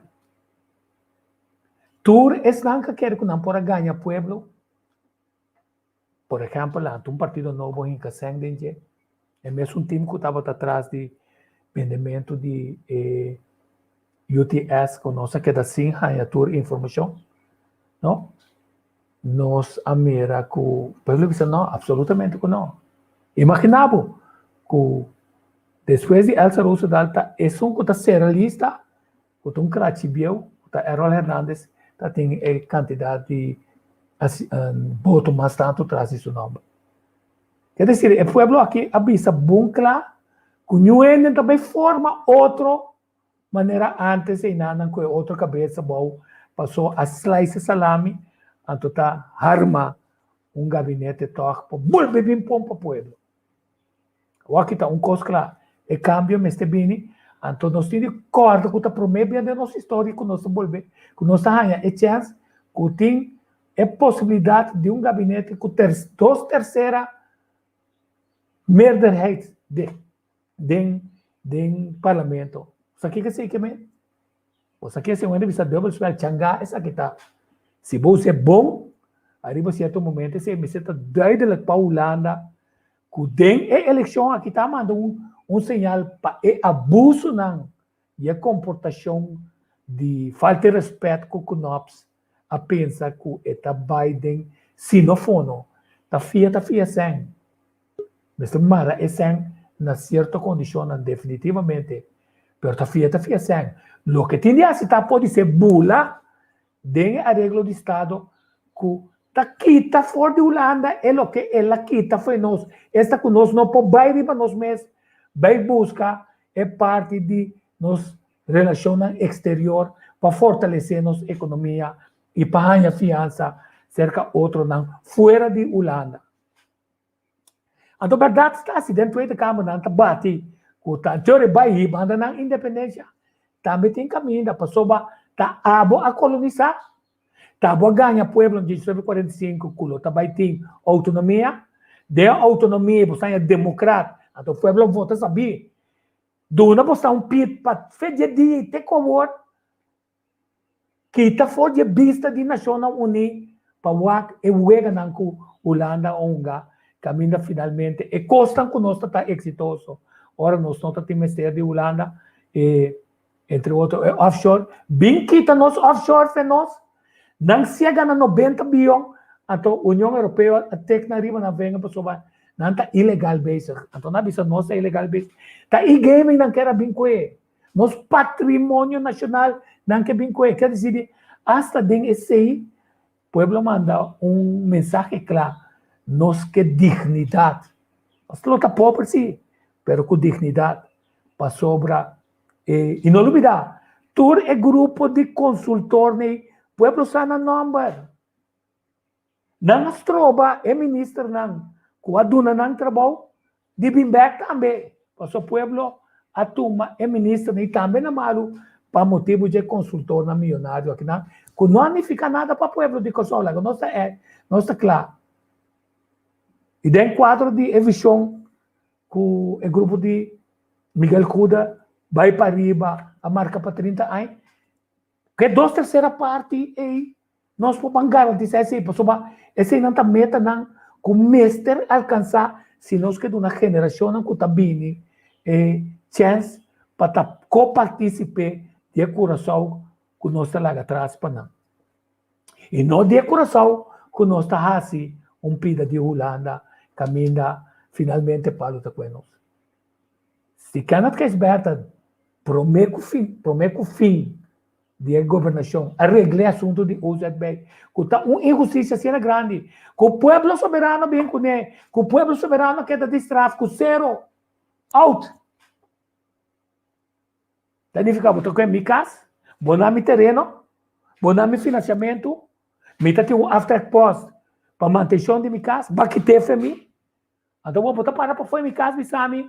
Tur esnan ka kere ku nan por a gaña pueblo, por ehèmpel lanta un partido nobo hinka sèn den dje, e mesun tim ku tabata tras di bendementu di e UTS ku nos a keda sin haña tur informashon, no? Nos a mira ku pueblo bisa no, absolutamente ku no. Imaginá bo ku despues di Elsa Roosendal ta esun ku ta sera lista ku ta un krachi bieu, ku ta Errol Hernandez ta tin e kantidat di boto mas tantu tras di su nòmber. Ke desir e pueblo aki a bisa bon kla ku niun hende ta bai forma otro Manera antes einanan ku e otro kabes abou pasó a slice salami anto ta harma un gabinete tòg pa bolbe bin pon pa pueblo. Awor ta un kos kla, e kambio mester bini, anto nos tin di kòrda ku ta promé bia den nos historia ku nos ta bolbe, ku nos ta haña e chèns ku tin e posibilidat di un gabinete ku dos tersera meerderheid den den parlamento. Sa kiko esei ke men? Bo sa ke si un hende bisa dubbelspel changá esaki ta. Si bo us'é bon, ariba sierto momento esei mester ta duidelijk pa Hulanda ku den e elekshon aki ta manda un un señal pa e abusonan i e komportashon di falta di rèspèt ku Knops a pensa ku e ta bai den sinofono ta fia ta fia sèn. Mester mara e sèn na sierto kondishonnan definitivamente, pero ta fia ta fia sèn. Loke tin di hasi ta podisé bula den e areglo di estado ku ta kita for di Hulanda e loke el a kita fo'i nos, esta ku nos no por bai riba nos mes bai buska e parti di nos relashonnan eksterior pa fortalesé nos ekonomia i pa haña fiansa serka otronan fuera di Hulanda. Anto bèrdat ta si den Tweede Kamer nan ta bati ku ta anterior bai hibanda nan independensia, tambe tin kaminda pasobra ta abo a kolonisá, ta abo a gaña pueblo na 1945 ku lo ta bai tin outonomia, den outonomia bo sa haña demokrat, anto pueblo a vota sabí. Duna bo sa un pit pa fe dje dia i te ku awor. Kita for dje bista di Nashonnan Uní pa wak e weganan ku Hulanda a hunga kaminda finalmente e kosnan ku nos ta ta eksitoso ora nos no ta tin mester di Hulanda e entre otro e offshore bin kita nos offshore fe nos nan si a gana 90 biyon anto Union Europeo a tek nan riba nan venga pasobra Nan ta ilegal bezig. Anto nan a bisa nos ta ilegal bezig. Ta e-gaming nan kier a bin koe. Nos patrimonio nacional nan ke bin koe. Kier disi di hasta den esei pueblo a manda un mensahe kla. Nos ke dignidad. Nos lo ta pober si, pero ku dignidad. Pasobra e, i no lubida, tur e grupo di consultor nei pueblo sa nan nomber. Nan a stroba e ministernan ku a duna nan trabou di bin bek tambe, pasobra pueblo a tuma e ministernan i tambe na malu pa motibu dje konsultornan miyonario akinan ku no a nifiká nada pa pueblo di Kòrsou. Laga nos ta e nos ta kla. I den kuadro di e vishon ku e grupo di Miguel Goede bai pa riba a marka pa 30 aña, Ke dos tersera parti ei nos por ban garantisá esei, pasobra eseinan ta metanan ku mester alkansá si nos ke duna generashonnan ku ta bini e chèns pa ta ko-partísipe di e Kurasou ku nos ta laga atras pa nan. I no di e Kurasou ku nos ta hasi un pida di Hulanda kaminda finalmente palu ta kue nos. Si Kenneth Gijsbertha promé ku fin promé ku fin di e gobernashon a regl'é asuntu di OZB ku ta un inhustisia asina grandi ku pueblo soberano bin kuné ku pueblo soberano keda di straf ku sero out ta nifiká bo ta kohe mi kas bo na mi tereno bo na mi finansiamentu mi ta tin un aftrekpost pa mantenshon di mi kas bo a kit'é fe mi. Anto bo ta para pafó di mi kas bisa mi,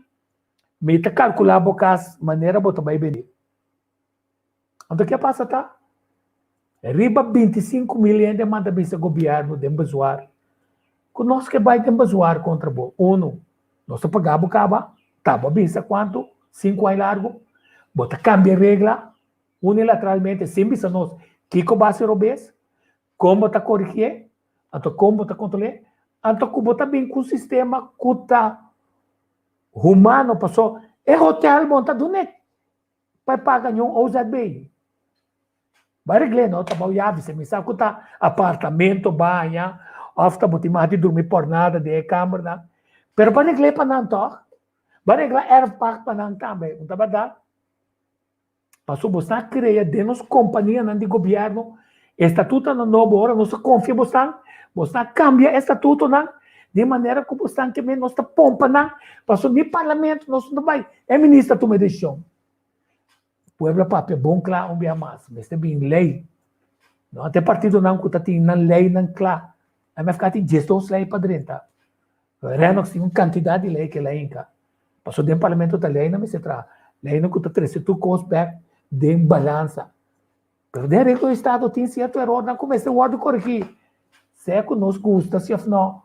Mi ta kalkulá bo kas manera bo ta bai bendé. Anto ke a pasa ta? Riba 25.000 hende a manda bisa gobièrnu den bezwaar ku nos ke bai den bezwaar kontra bo. Unu, nos ta paga bo kaba, ta bo a bisa kuantu, sinku aña largu, bo ta kambia regla unilateralmente sin bisa nos kiko base robes, kon bo ta korigié, Anto kon bo ta kontrol'é? Anto ku bo ta bin ku un sistema ku ta humano paso e hotel bo no ta dun'é pa e paga niun OZB. Bai regl'é no, ta bou yabi si mi sa ku ta apartamento baña òf ta bo tin mas di drumi por nada den e kambernan. Pero bai regl'é pa nan tòg. Bai regla erfpacht pa nan tambe, no ta bèrdat? Pasobra bo sa krea den nos kompanianan di gobièrnu estatutonan nobo, ora nos a konfia bosan, bosan a kambia e estatutonan di manera ku bosan ke men nos ta pompa nan, pasobra ni parlamento nos no ta bai, e minister a tuma e desishon. Pueblo a papia bon kla un bia mas, mester bin lei. No ta e partidonan ku ta tin nan leinan kla. MFK tin diesdos lei pa drenta. Rennox tin un kantidat di lei ku el a hinka. Pasobra den parlamento ta leinan mester traha, leinan ku ta trese tur kos bèk den balansa. Pero den areglo di estado tin sierto erornan ku mester wòrdu koregí, sea ku nos gusta si òf nò.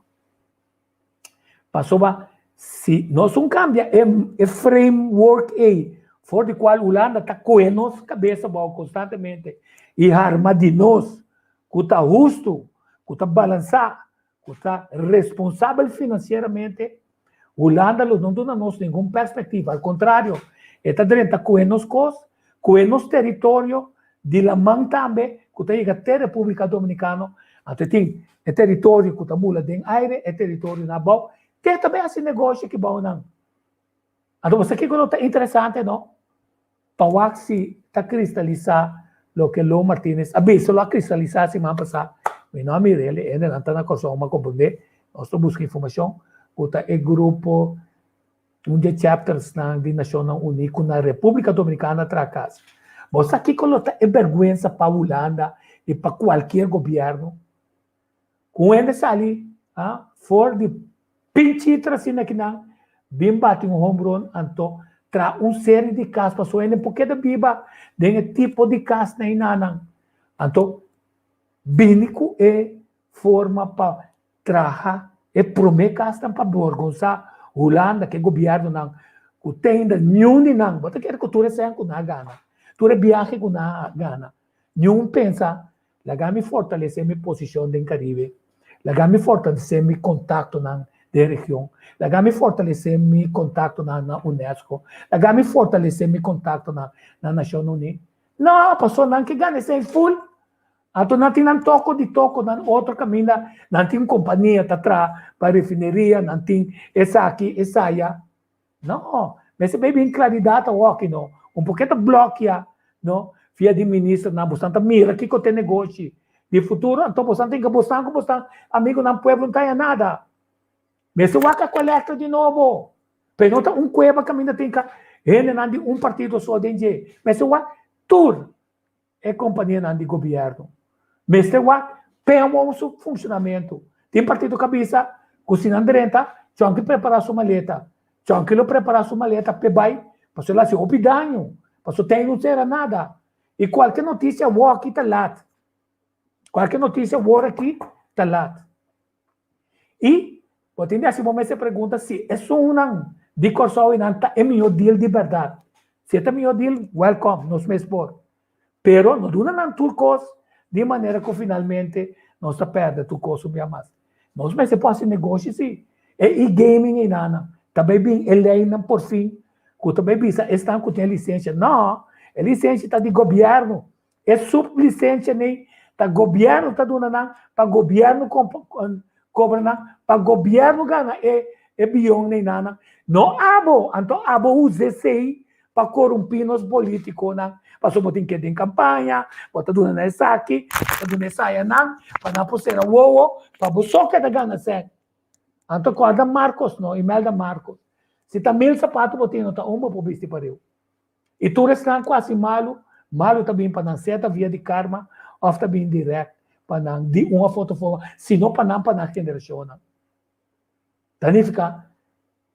Pasobra si nos un kambia e framework ei for di kual Hulanda ta kohe nos kabes abou konstantemente i harma di nos ku ta hustu, ku ta balansá, ku ta responsabel finansieramente, Hulanda lo no duna nos ningun perspektiva. Al kontrario, e ta drenta kohe nos kos, kohe nos teritorio di laman tambe ku ta yega te Repúblika Dominikano. Anto e tin e teritorio ku ta bula den aire, e teritorio na abou, te ta bai hasi negoshi aki bou nan. Anto bo sa kiko lo ta interesante no? Pa wak si ta kristalisá loke Lo Martínez a bisa lo a kristalisá siman pasá. Mi no a mira el, e hendenan ta na Kòrsou mi a komprondé, nos ta buska informashon ku ta e grupo un di e chaptersnan di Nashonnan Uní ku na Repúblika Dominikana traha kas. Bo sa kiko lo ta e bèrgwensa pa Hulanda i pa kualkier gobièrnu? Ku un hende sali for di pinchitra asina kinan bin bati un hombron anto traha un seri di kas pasobra hende por keda biba den e tipo di kas na enanan. Anto bini ku e forma pa traha e prome kasnan pa borgonsá Hulanda ku e gobièrnunan ku tenda niun di nan. Bo ta kere ku tur e sèn ku nan a gana, tur e biahe ku nan a gana, niun pensa Laga mi fortalesé mi posishon den Karibe. Laga mi fortalesé mi kontaktonan den region. Laga mi fortalesé mi kontaktonan na UNESCO. Laga mi fortalesé mi kontaktonan na Nashon Uní. No, pasobra nan ke gana esei ful. Anto nan tin nan toko di toko nan otro kaminda, nan tin kompania ta traha pa refineria, nan tin esaki, esaya. No, mester bay bin claridad awoki no. Un poke ta blokia no via di ministernan bosan ta mira kico ta e negoshi di futuro anto bosan tin ke bosan cu bosan amigonan pueblo no ta haya nada. Mester wak a colecta di nobo. Pero no ta un cueba caminda tin ka hendenan di un partido so den dje. Mester wak tur e companianan di gobierno. Mester wak PMO su funcionamento. Tin partido ka bisa cu si nan drenta, Chonky prepara su maleta. Chonky lo prepara su maleta p'e bay, pasobra el haci hopi daño, pasobra tey no cera nada. Y cualke noticia awor aki ta laat. Cualke noticia awor aki ta laat. Y bo tin di haci bo mes e pregunta si esunnan di Corsou y nan ta e miho deal di berdad. Si e ta miho deal, welcome, nos mes por. Pero no duna nan tur kos di manera ku finalmente nos ta pèrdè tur kos un bia mas. Nos mester por hasi negoshi si. E e-gaming einanan ta bai bin e leinan por fin ku ta bai bisa esnan ku tin e lisensia. No, e lisensia ta di gobièrnu. E sublisensia nei ta gobièrnu ta duna nan pa gobièrnu kobra nan, pa gobièrnu gana e e bion einanan. No abo, anto abo usa esei pa korumpí nos polítikonan, pasobra bo tin ke den kampaña, bo ta duna nan esaki, bo ta duna esaya nan, pa nan por sera wowo, pa bo so keda gana sèn. Anto kòrda Marcos no, Imelda Marcos. Si ta mil sapato bo tin, no ta un bo por bisti pareu. I tur esnan ku hasi malu, malu ta bin pa nan, sea ta via di karma òf ta bin dirèkt pa nan di un òf otro forma, si no pa nan, pa nan generashonnan. Ta nifiká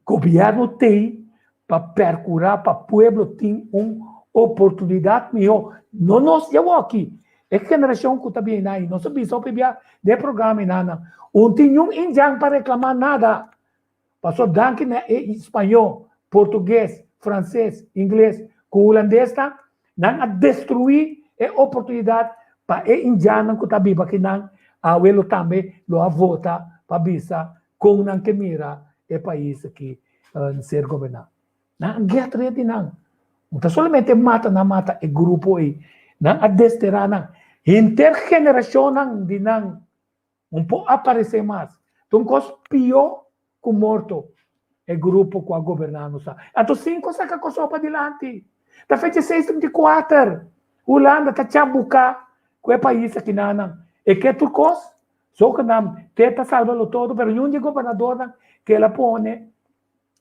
Gobierno tey pa percura pa pueblo tin un oportunidad miho. No nos di awoki, e generacion cu ta bini ayi. Nos a bisa hopi bia den e programa enanan. Un tin niun indian pa reclama nada. Paso danki na e spaño, portugues, frances, ingles cu hulandesnan, nan a destrui e oportunidad pa e indiannan cu ta biba akinan awe lo tambe lo a vota pa bisa Kon nan ke mira e pais aki ser goberná? Nan a get red di nan. No ta solamente mata nan mata e grupo ei. Nan a desterá nan. Henter generashonnan di nan un por aparesé mas. Ta un kos pió ku morto e grupo ku a goberná nos ta. Anto sin ku a saka Kòrsou padilanti. Ta fecha seis 34 Hulanda ta chabuká ku e pais akinanan. E ke tur kos. Zogenaamd te ta salba lo todo pero niun di e gobernadornan ku el a pone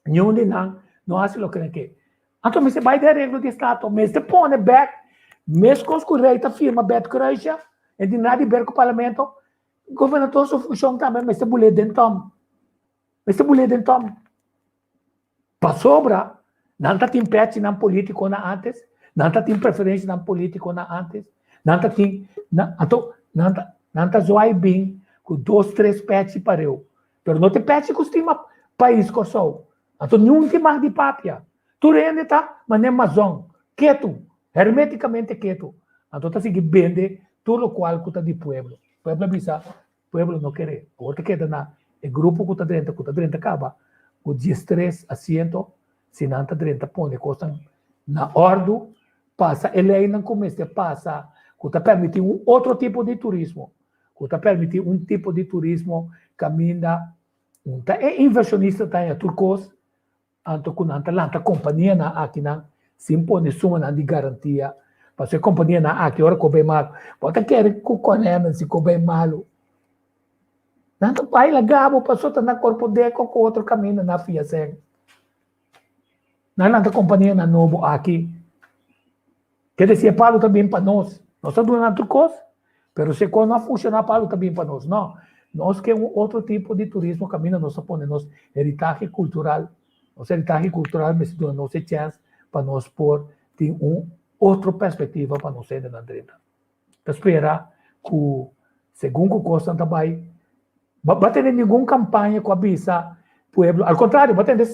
niun di nan no hasi loke nan ke. Anto mester bai den areglo di estato, mester pone bek meskos ku rei ta firma bet kruisje en tin nada di ber ku parlamento, gobernador su funshon tambe mester bul'é den tòm, mester bul'é den tòm. Pasobra nan ta tin pèchinan politikonan ántes, nan ta tin preferenshanan politikonan ántes, nan ta tin, anto nan ta nan ta zwaai bin ku dos tres pèchi pareu, pero no ta e pèchi ku stima pais Kòrsou. Anto niun tin mag di papia. Tur hende ta manera mazòn, ketu, hermétikamente ketu. Anto ta sigui bende tur lokual ku ta di pueblo. Pueblo a bisa, Pueblo no kere. Awor ta keda na e grupo ku ta drenta, ku ta drenta kaba ku diestres asiento, si nan ta drenta pone kosnan na òrdu, pasa e leinan ku mester pasa, ku ta permití un otro tipo di turismo, ku ta permití un tipo di turismo kaminda un ta e invershonista ta haña tur kos, Anto ku nan ta lanta kompanianan akinan sin pone sumanan di garantia, pasobra e kompanianan aki ora ku bai malu, bo ta kere ku konenan si ku bai malu. Nan ta bai laga bo pasobra ta na Korpodeko ku otro kaminda na fia sèn. Nan lanta kompanianan nobo aki. Ke desi e palu ta bin pa nos. Nos ta duna nan tur kos, pero si e kos no a funshoná palu ta bin pa nos. No, nos ke un otro tipo di turismo kaminda nos ta pone nos heritahe kultural. Nos heritahe kultural mester duna nos e chèns pa nos por tin un otro perspektiva pa nos hendenan drenta. Ta spera ku segun ku kosnan ta bai, bo a tende ningun kampaña ku a bisa pueblo, al kontrario bo a tende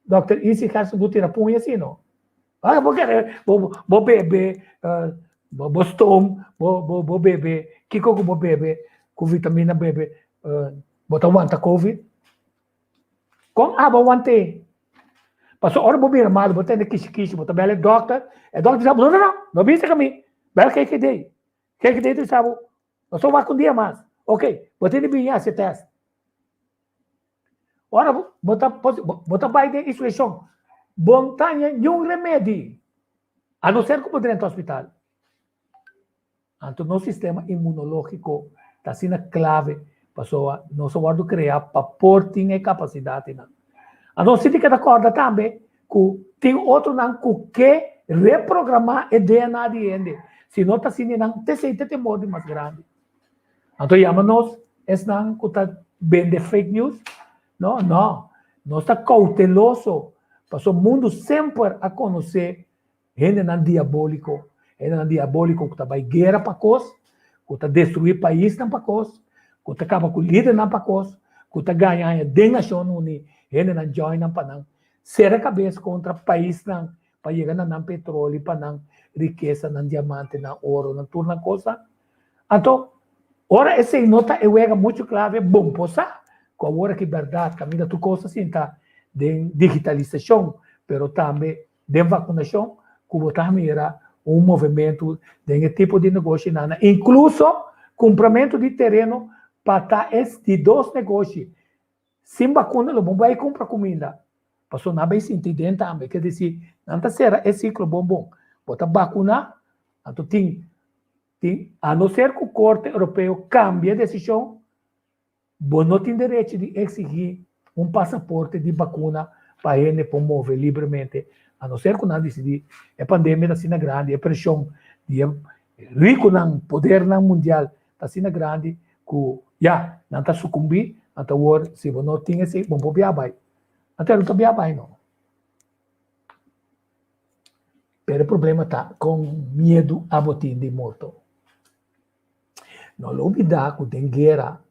Dòkter Izzy Gerson ku tira puña si no. Ah, bo kere, bo, bo bebe, uh, bo, bo stoom, bo, bo, bo bebe, kiko ku bo bebe, ku vitamina bebe, uh, bo ta wanta COVID? Kon abo want'é? Paso ora bo bira malu, bo tende kishi kishi, bo ta bel e dòkter, e dòkter bisa bo, no, no, no, no bisa ka mi, bel GGD. GGD ta bisa bo, no ta wak un dia mas. Ok, bo tende bini hasi e tèst. Ora bo ta bo ta bai den isolashon, bo no ta haña niun remedi, a no ser ku bo drenta hospital. Anto nos sistema inmunológiko ta asina klave pasobra nos a wòrdu kreá pa por tin e kapasidatnan. Anto nos tin di keda kòrda tambe ku tin otronan ku ke reprogramá e DNA di hende, si no ta asina nan ta esei ta e temor di mas grandi. Anto yama nos esnan ku ta bende fake news? No, no. Nos ta kouteloso, pasobra mundu semper a konosé hendenan diabóliko, hendenan diabóliko ku ta bai guera pa kos, ku ta destruí paisnan pa kos, ku ta kaba ku lidernan pa kos, ku ta gaña haña den Nashonnan Uní hendenan join nan pa nan sera kabes kontra paisnan pa yega na nan petroli, pa nan rikesa, nan diamante, nan oro, nan tur nan kosnan. Anto, ora esei no ta e wega muchu klave, bon por sa ku awor aki bèrdat kaminda tur kos ta sinta den digitalisashon, pero tambe den vakunashon, ku bo ta mira un movementu den e tipo di negoshinan, inkluso kumpramentu di tereno pa ta e di dos negoshi. Sin bakuna lo bo bai kumpra kuminda, pasobra nan bai sinti den tambe, ke disi nan ta sera e siklo bon bon. Bo ta bakuná, anto tin Tin, a no ser ku Korte Europeo kambia e desishon, bo no tin derecho di eksigí un pasaporte di bakuna pa hende por move libremente, a no ser ku nan disidí. E pandemia ta asina grandi, e preshon di e rikunan, podernan mundial ta asina grandi ku ya, nan ta sukumbí, anto awor si bo no tin esei, bo no por bia bai. Anto e no ta bia bai no. Pero e problema ta kon miedu abo tin di morto. No lo olbida ku den guera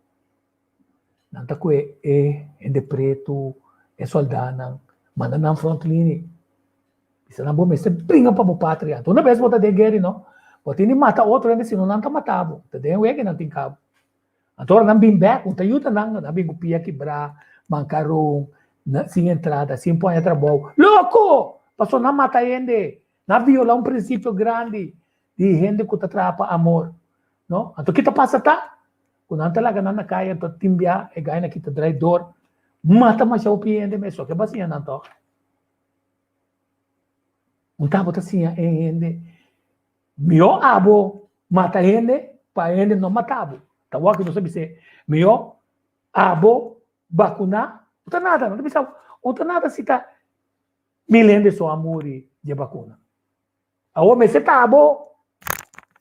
nan ta kue e hende pretu, e soldanan, manda nan front lini. Bisa nan bo mester bringa pa bo patria. Anto una bes bo ta den guera no, bo tin di mata otro hende sino nan ta mata bo. Ta den wega nan tin kabo. Anto ora nan bin bek, un ta yuda nan, nan bin ku pia kibrá, mankaron, sin entrada, sin por haña trabou. Loko! Pasobra nan mata hende, nan a violá un prinsipio grandi. di hende ku ta traha pa amor, no? Anto ki ta pasa ta ku nan ta laga nan na kaya, anto tin bia e gaina ki ta drai dor mata masha hopi hende mes, so ke bo a siña nan tòg? Un ta bo ta siña e hende mihó abo mata hende pa hende no mata bo. Ta wak nos a bis'é mihó abo bakuná, no ta nada, no ta bisa no ta nada si ta mil hende so a muri dje bakuna. Awor mester ta abo,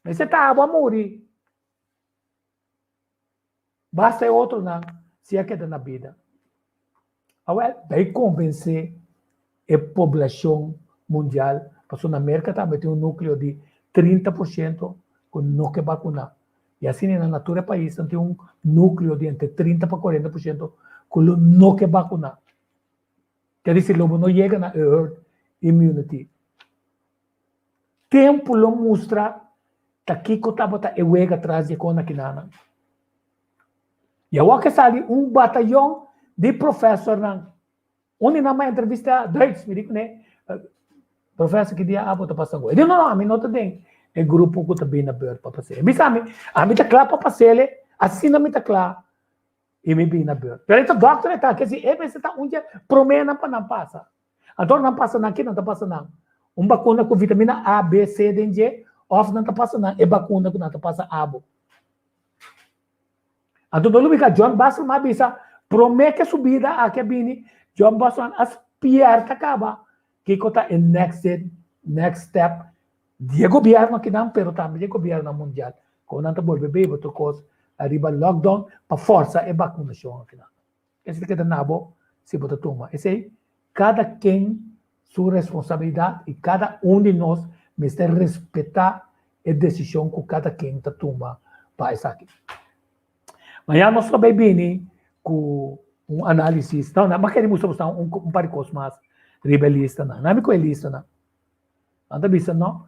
mester ta abo a muri. Basta e otronan si a keda na bida. Awel, bay konvensé e poblashon mundial, pasobra na Merka tambe tin un núkleo di 30% ku no ke bakuná. I asina na tur e paisnan tin un núkleo di entre 30 pa 40% ku lo no ke bakuná. Ke disi lo bo no yega na e herd immunity. Tempu lo mustra ta kiko tabata e wega tras di e kona kinanan. I awor ke sali un batayon di profesornan. Un di nan m'a entrevista Duits, mi di kuné, Profesor ki dia abo ta pasa ku? E di, no, no, ami no ta den e grupo ku ta bini na beurt pa pas'é. E bisa ami, ami ta kla pa pas'é, asina mi ta kla i mi bini na beurt. Pero e ta dòkter e ta, ke si e mester ta un dje proménan pa nan pasa. Anto nan pasa nan ki nan ta pasa nan un bakuna ku vitamina A, B, C den dje òf nan ta pasa nan e bakuna ku nan ta pasa abo. Anto no lubika John Basselman a bisa promé ke su bida aki a bini John Basselman a spièrta kaba kiko ta e next next step di e gobièrnu akinan pero tambe di e gobièrnunan mundial kon nan ta bolbe bebe otro kos ariba lockdown pa fòrsa e bakunashon akinan. Esei ta keda na bo si bo ta tuma. Esei kada ken su responsabilidat i kada un di nos mester respetá e desishon ku kada ken ta tuma pa esaki. Mañana nos lo bai bini ku un análisis. No, nan kere mustra boso un par di kos mas riba e listanan. Nan mi ku e listanan. Nan ta bisa no.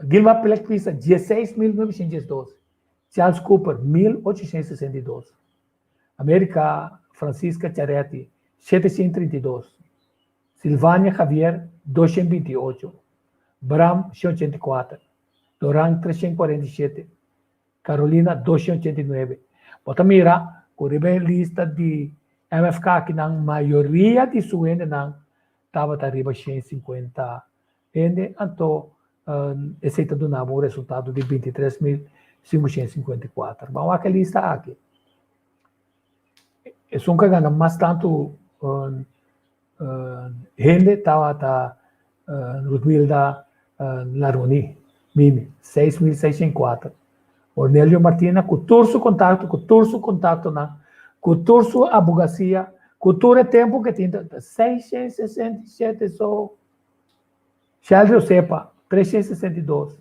Gilmar Plek bisa 16.912, Charles Cooper 1.862, America Francisca Charetti 732, Silvania Javier 228, Bram 184, Doran 347, Carolina 289. Bo ta mira ku riba e lista di MFK akinan mayoria di su hendenan tabata riba 150 Hende, anto esei ta duna bo un resultado di 23.554. Ban wak e lista aki. Esun ku a gana mas tantu hende tabata Rutmilda Laroni, Mimi, 6.604. Ornelio Martina ku tur su kontakto, ku tur su kontaktonan, ku tur su abogasia, ku tur e tempu ku e tin, 667 so. Sheldry Osepa, 362.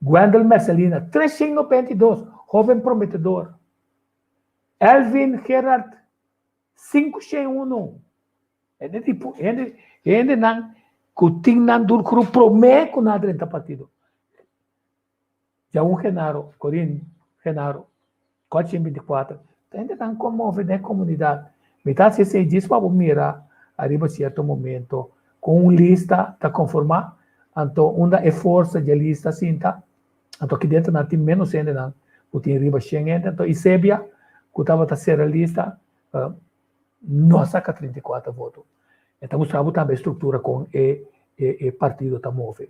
Gwendel Mercelina, 392, hoben prometedor. Elvin Gerard, 501. Hende tipo, hende, hendenan ku tin nan dur kru promé ku nan a drenta partido. Jaun Genaro, Corin Genaro, 424. Ta hendenan konmove den komunidat. Mi ta hasi esei djis pa bo mira ariba sierto momento kon un lista ta konformá, anto unda e forsa dje lista sinta, anto aki dentro nan tin ménos hendenan ku tin riba shen hende, anto Isebia ku tabata sera lista no a saka 34 voto. E ta mustra bo tambe e struktura kon e e partido ta move.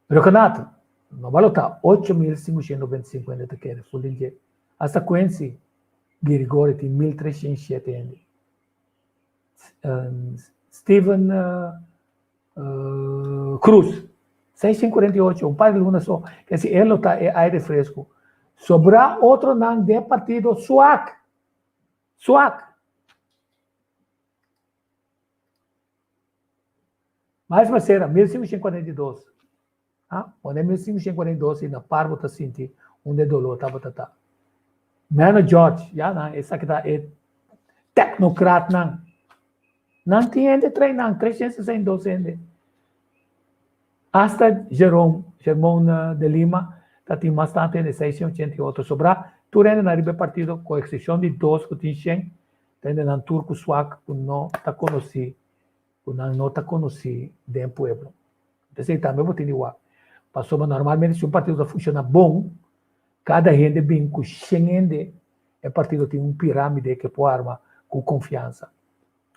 Rekonato, no balotá 8525 hende ta kere ful den dje. Asta Quincy Girigori tin 1307 hende. Steven Cruz, 648, un par di luna so. Ke si e lo ta e aire fresku. Sobrá otronan den partido swak. Swak. Mas Macera, 1542. Ah, pone 1542 i na par bo ta sinti unda e dolor tabata ta. Mano George, ya nan, esaki ta e teknokratnan. Nan tin hende train nan, 362 hende. Hasta Jerome, Germon de Lima, ta tin mas tantu hende, 688. Sobrá tur hende nan riba e partido, ku eksepshon di dos ku tin shen, ta hendenan tur ku swak ku no ta konosí ku nan no ta konosí den pueblo. Esei tambe bo tin di wak. Pasobra normalmente si un partido ta funciona bon, cada hende bin cu shen hende, e partido tin un piramide ke por arma cu confiansa.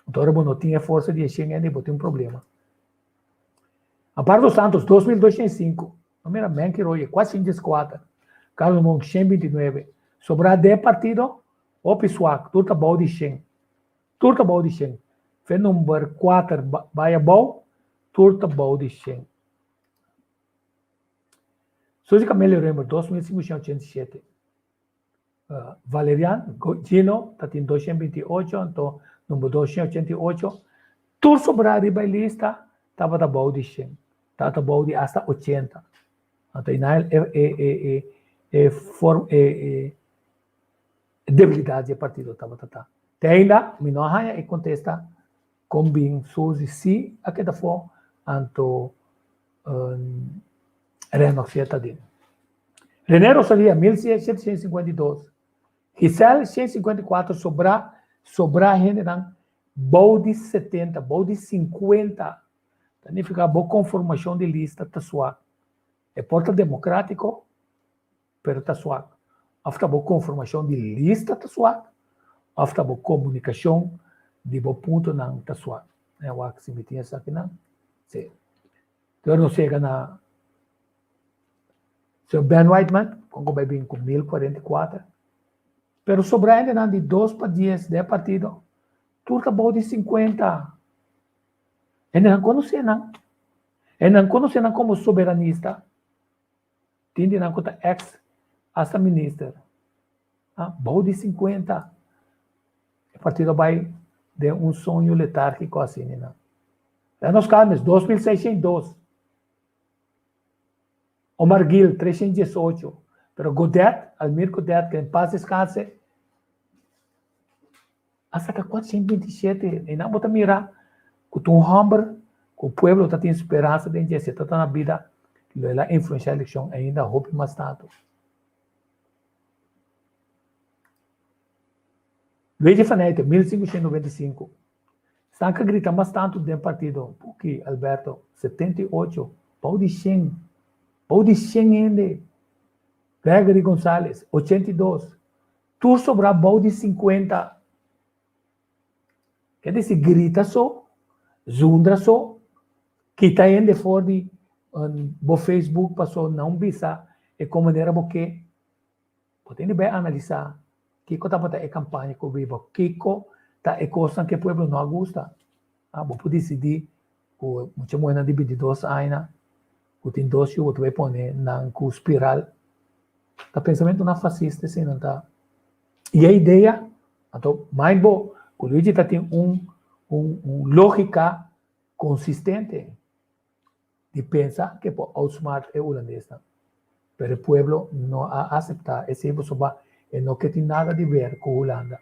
Anto ora bo no tin e forsa di e shen hende, bo tin un problema. Amparo dos Santos, 2205. No mira Menki Roye, 404. Carlos Monk, 129. Sobrá den e partido, hopi swak, tur ta bou di shen. Tur ta bou di shen. Fe number kuater bai abou, tur ta bou di shen. Suzy Camelia Römer, 2587. Valerian Gino ta tin 228, anto number 288. Tur sobrá riba e lista tabata bou di shen. Tabata bou di asta 80. Anto e e e e e e debilidat di e partido tabata ta. Te ainda mi no a haña e kontesta kon bin Suzy si a keda afó anto Renox si a ta den. Rene Rosalia 1752, Giselle 154 sobrá sobrá hendenan bou di 70 bou di 50 ta nifiká bo konformashon di lista ta suak. E por ta demokratiko pero ta swak. Of ta bo konformashon di lista ta swak, of ta bo komunikashon di bo puntonan ta swak. E wak si mi tin esakinan. Si. Tur nos yega na Señor Ben Whiteman, kon ku bai bin ku 1044. Pero sobra hendenan di dos pa dies den e partido, tur ta bou di 50. Hendenan konosé nan. Hendenan konosé nan komo soberanista. Tin di nan ku ta ex hasta minister. Ah, bou di 50. E partido a bai den un soño letárgiko asina nan. Ya nos Carmes, 2602. Omar Gil, 318. Pero Godet, Almir Godet, que en paz descanse, a saka 427. I nan bo ta mira ku ta un hòmber ku pueblo ta tin speransa den dje. Si e ta ta na bida, lo el a influenshá elekshon ainda hopi mas tantu. Luigi van Eyten, 1595. Esnan ka grita mas tantu den partido, Buki, Alberto, 78, bou di shen, bou di shen hende. Gregory Gonzales, 82. Tur sobrá bou di 50. Ke disi grita so, zundra so, kita hende for di bo Facebook paso nan bisa e kon manera bo ke. Bo tin di bai analisá kiko tabata e kampaña ku biba, kiko ta e kosnan ku e pueblo no a gusta. Bo por disidí ku mucha muhénan di 22 aña ku tin dos yu bo ta bai pone nan ku spiral. Ta pensamentunan fasista eseinan ta. I e idea, anto mind bo ku Luigi ta tin un un un lógika konsistente di pensa ke por outsmart e hulandesnan. Pero e pueblo no a aseptá esei pasobra e no ke tin nada di ber ku Hulanda.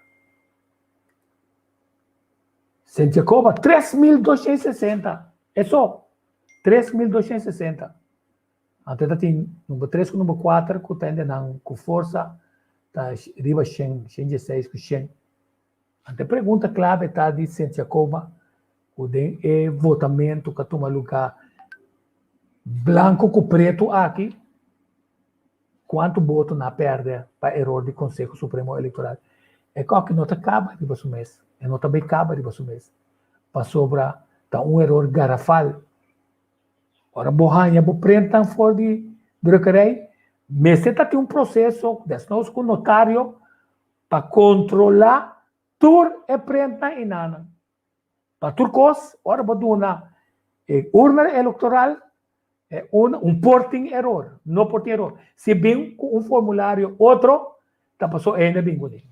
Sint Jacoba, 3260, eso, 3260. Anto ta tin number tres ku number kuater ku ta hende nan ku forsa ta riba shen, shen dieseis ku shen. Anto e pregunta klave ta di Sint Jacoba ku den e votamentu ku a tuma lugá blanku ku pretu aki, kuantu boto nan a pèrdè pa eror di Konseho Supremo Elektoral. E kòki no ta kaba riba su mes, e no ta bai kaba riba su mes, pasobra ta un eror garafal. Ora bo haña bo prentnan for di drukkerij, mester ta tin un proseso, desnoods ku notario, pa kontrolá tur e prentnan i nannan. Pa tur kos, ora bo duna e urna elektoral, e un, un por tin eror, no por tin eror. Si bin ku un formulario otro, ta paso e hende bin kuné.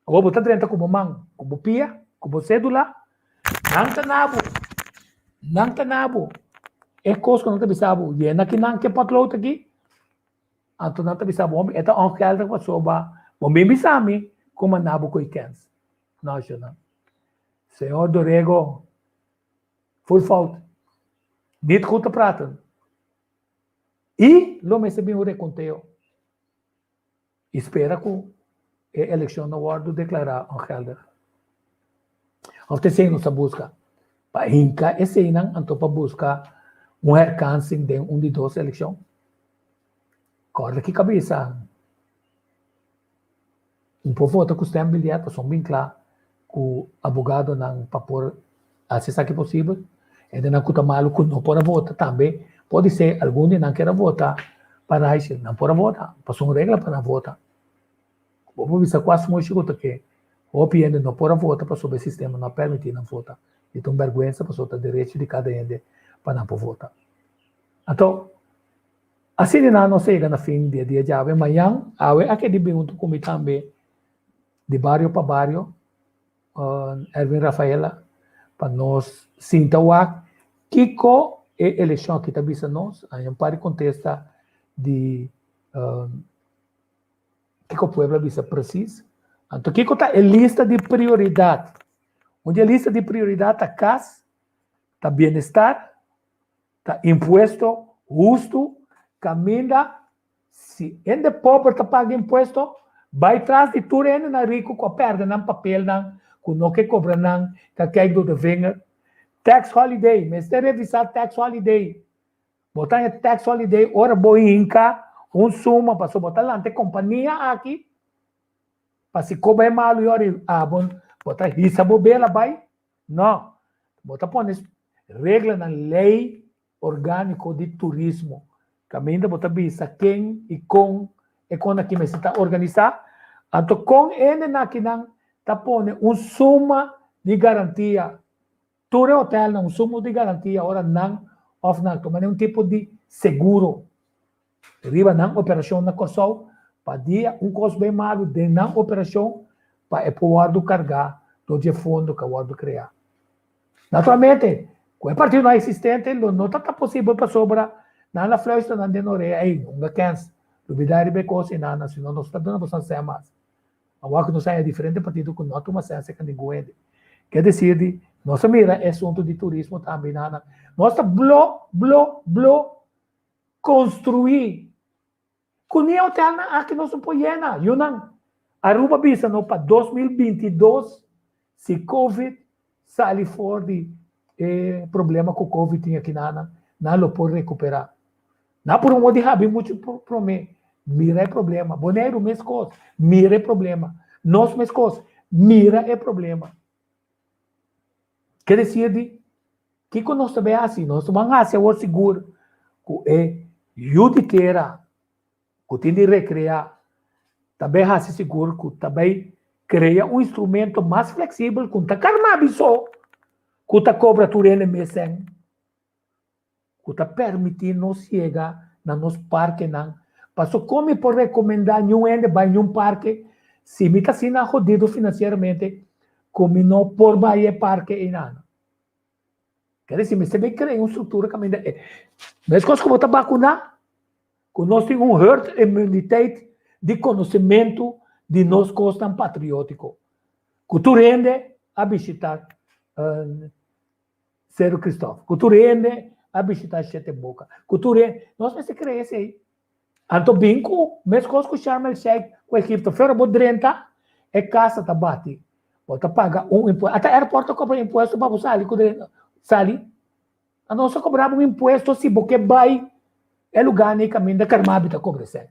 Awor bo ta drenta ku bo man, ku bo pia, ku bo sédula, nan ta na bo, nan ta na bo. E kos ku nan ta bisa bo, yena kinan ke potlood aki, anto nan ta bisa bo, e ta ongeldig pasobra bo bin bisa mi ku manda bo koe kens. No, shonnan. Señor Dorego, full fout. Niet goed te praten. I lo mester bin un rekonteo. I spera ku e elekshon no wòrdu deklará ongeldig. Òf ta esei nos ta buska? Pa hinka eseinan anto pa buska Un herkansing den un di dos elekshon? Kòrda ki kabesa un por vota ku stembiljet pasobra bin kla ku abogadonan pa por hasi esaki posibel. Hendenan ku ta malu ku no por a vota tambe podi ser algun di nan kier a vota pa Raichel, nan por a vota pasobra un regla pa nan vota. Bo por bisa kuas muchu ku ta ke hopi hende no por a vota pasobra e sistema no a permití nan vota. I ta un bèrgwensa pasobra ta derecho di kada hende pa nan por vota. Anto, asina nan nos a yega na fin di e dia djawe. Mañan, awe a keda bin huntu ku mi tambe di bario pa bario, Erwin Rafaela, pa nos sinta wak kiko e elekshon aki ta bisa nos. Hay un par di kontesta di Kiko pueblo a bisa precies? Anto kiko ta e lista di prioridat? Un di e lista di prioridat ta kas, ta bienestar, ta impuesto hustu, kaminda si hende pober ta paga impuesto, bai tras di tur hendenan riku ku a pèrdè nan papelnan, ku no ke kobra nan, ta kijk door de vinger. Tax holiday, mester revisá tax holiday. Bo ta haña tax holiday ora bo hinka un suma pasobra bo ta lanta e kompania aki pa si koba e malu i ora abo bo ta hisa bo bela bai. No, bo ta pone reglanan lei orgániko di turismo kaminda bo ta bisa ken i kon e kon aki mester ta organisá. Anto kon hendenan akinan ta pone un suma di garantia. Tur e hotelnan un sumo di garantia ora nan of nan tuma un tipo di seguro riba nan operashon na Kòrsou pa dia un kos bay malu den nan operashon pa e por wòrdu kargá dor di e fondo ku a wòrdu kreá. Naturalmente ku e partidonan eksistente lo no ta ta posibel pasobra nan a fluister nan den orea ey hunga kèns lubidá riba e kos einan sino nos ta duna boso sèn mas. Awor ku nos haña diferente partido ku no a tuma sensia ku ningun hende. Ke desir di nos a mira e asuntu di turismo tambe nana. Nos ta blo, blo, blo konstruí. Ku ni e hotelnan aki nos no por yena. Yunan, Aruba bisa no pa 2022 si covid sali for di e problema ku covid tin aki nana, nan lo por rekuperá. Nan por un di habi muchu promé. Mira e problema. Boneiru meskos. Mira e problema. Nos meskos. Mira e problema. Ke desir di, kiko nos ta bai hasi? Nos ta ban hasi awor sigur ku e yu di tera ku tin di rekreá ta bai hasi sigur ku ta bai krea un instrumento mas fleksibel ku no ta karma biso ku ta kobra tur hende mes sèn. ku ta permití nos yega na nos parkenan. Paso kon mi por rekomendá niun hende bai niun parke si mi ta asina hodido finansieramente ku mi no por bai e parke einan? Ker disi mester bai krea un struktura kaminda e meskos ku bo ta bakuná, ku nos tin un herd immuniteit di konosementu di nos kosnan patriótiko, ku tur hende a bishitá Seru Kristof, ku tur hende a bishitá Shete Boka, ku tur hende, nos mester kere esei. Anto bin ku meskos ku Sharm el Sheikh ku Egipto, fera bo drenta, e kasa ta bati, bo ta paga un impuesto, ata airport ta kobra impuesto pa bo sali ku drenta, sali. Anto nos ta kobra bo un impuesto si bo ke bai e lugá nei kaminda Carmabi ta kobra esei.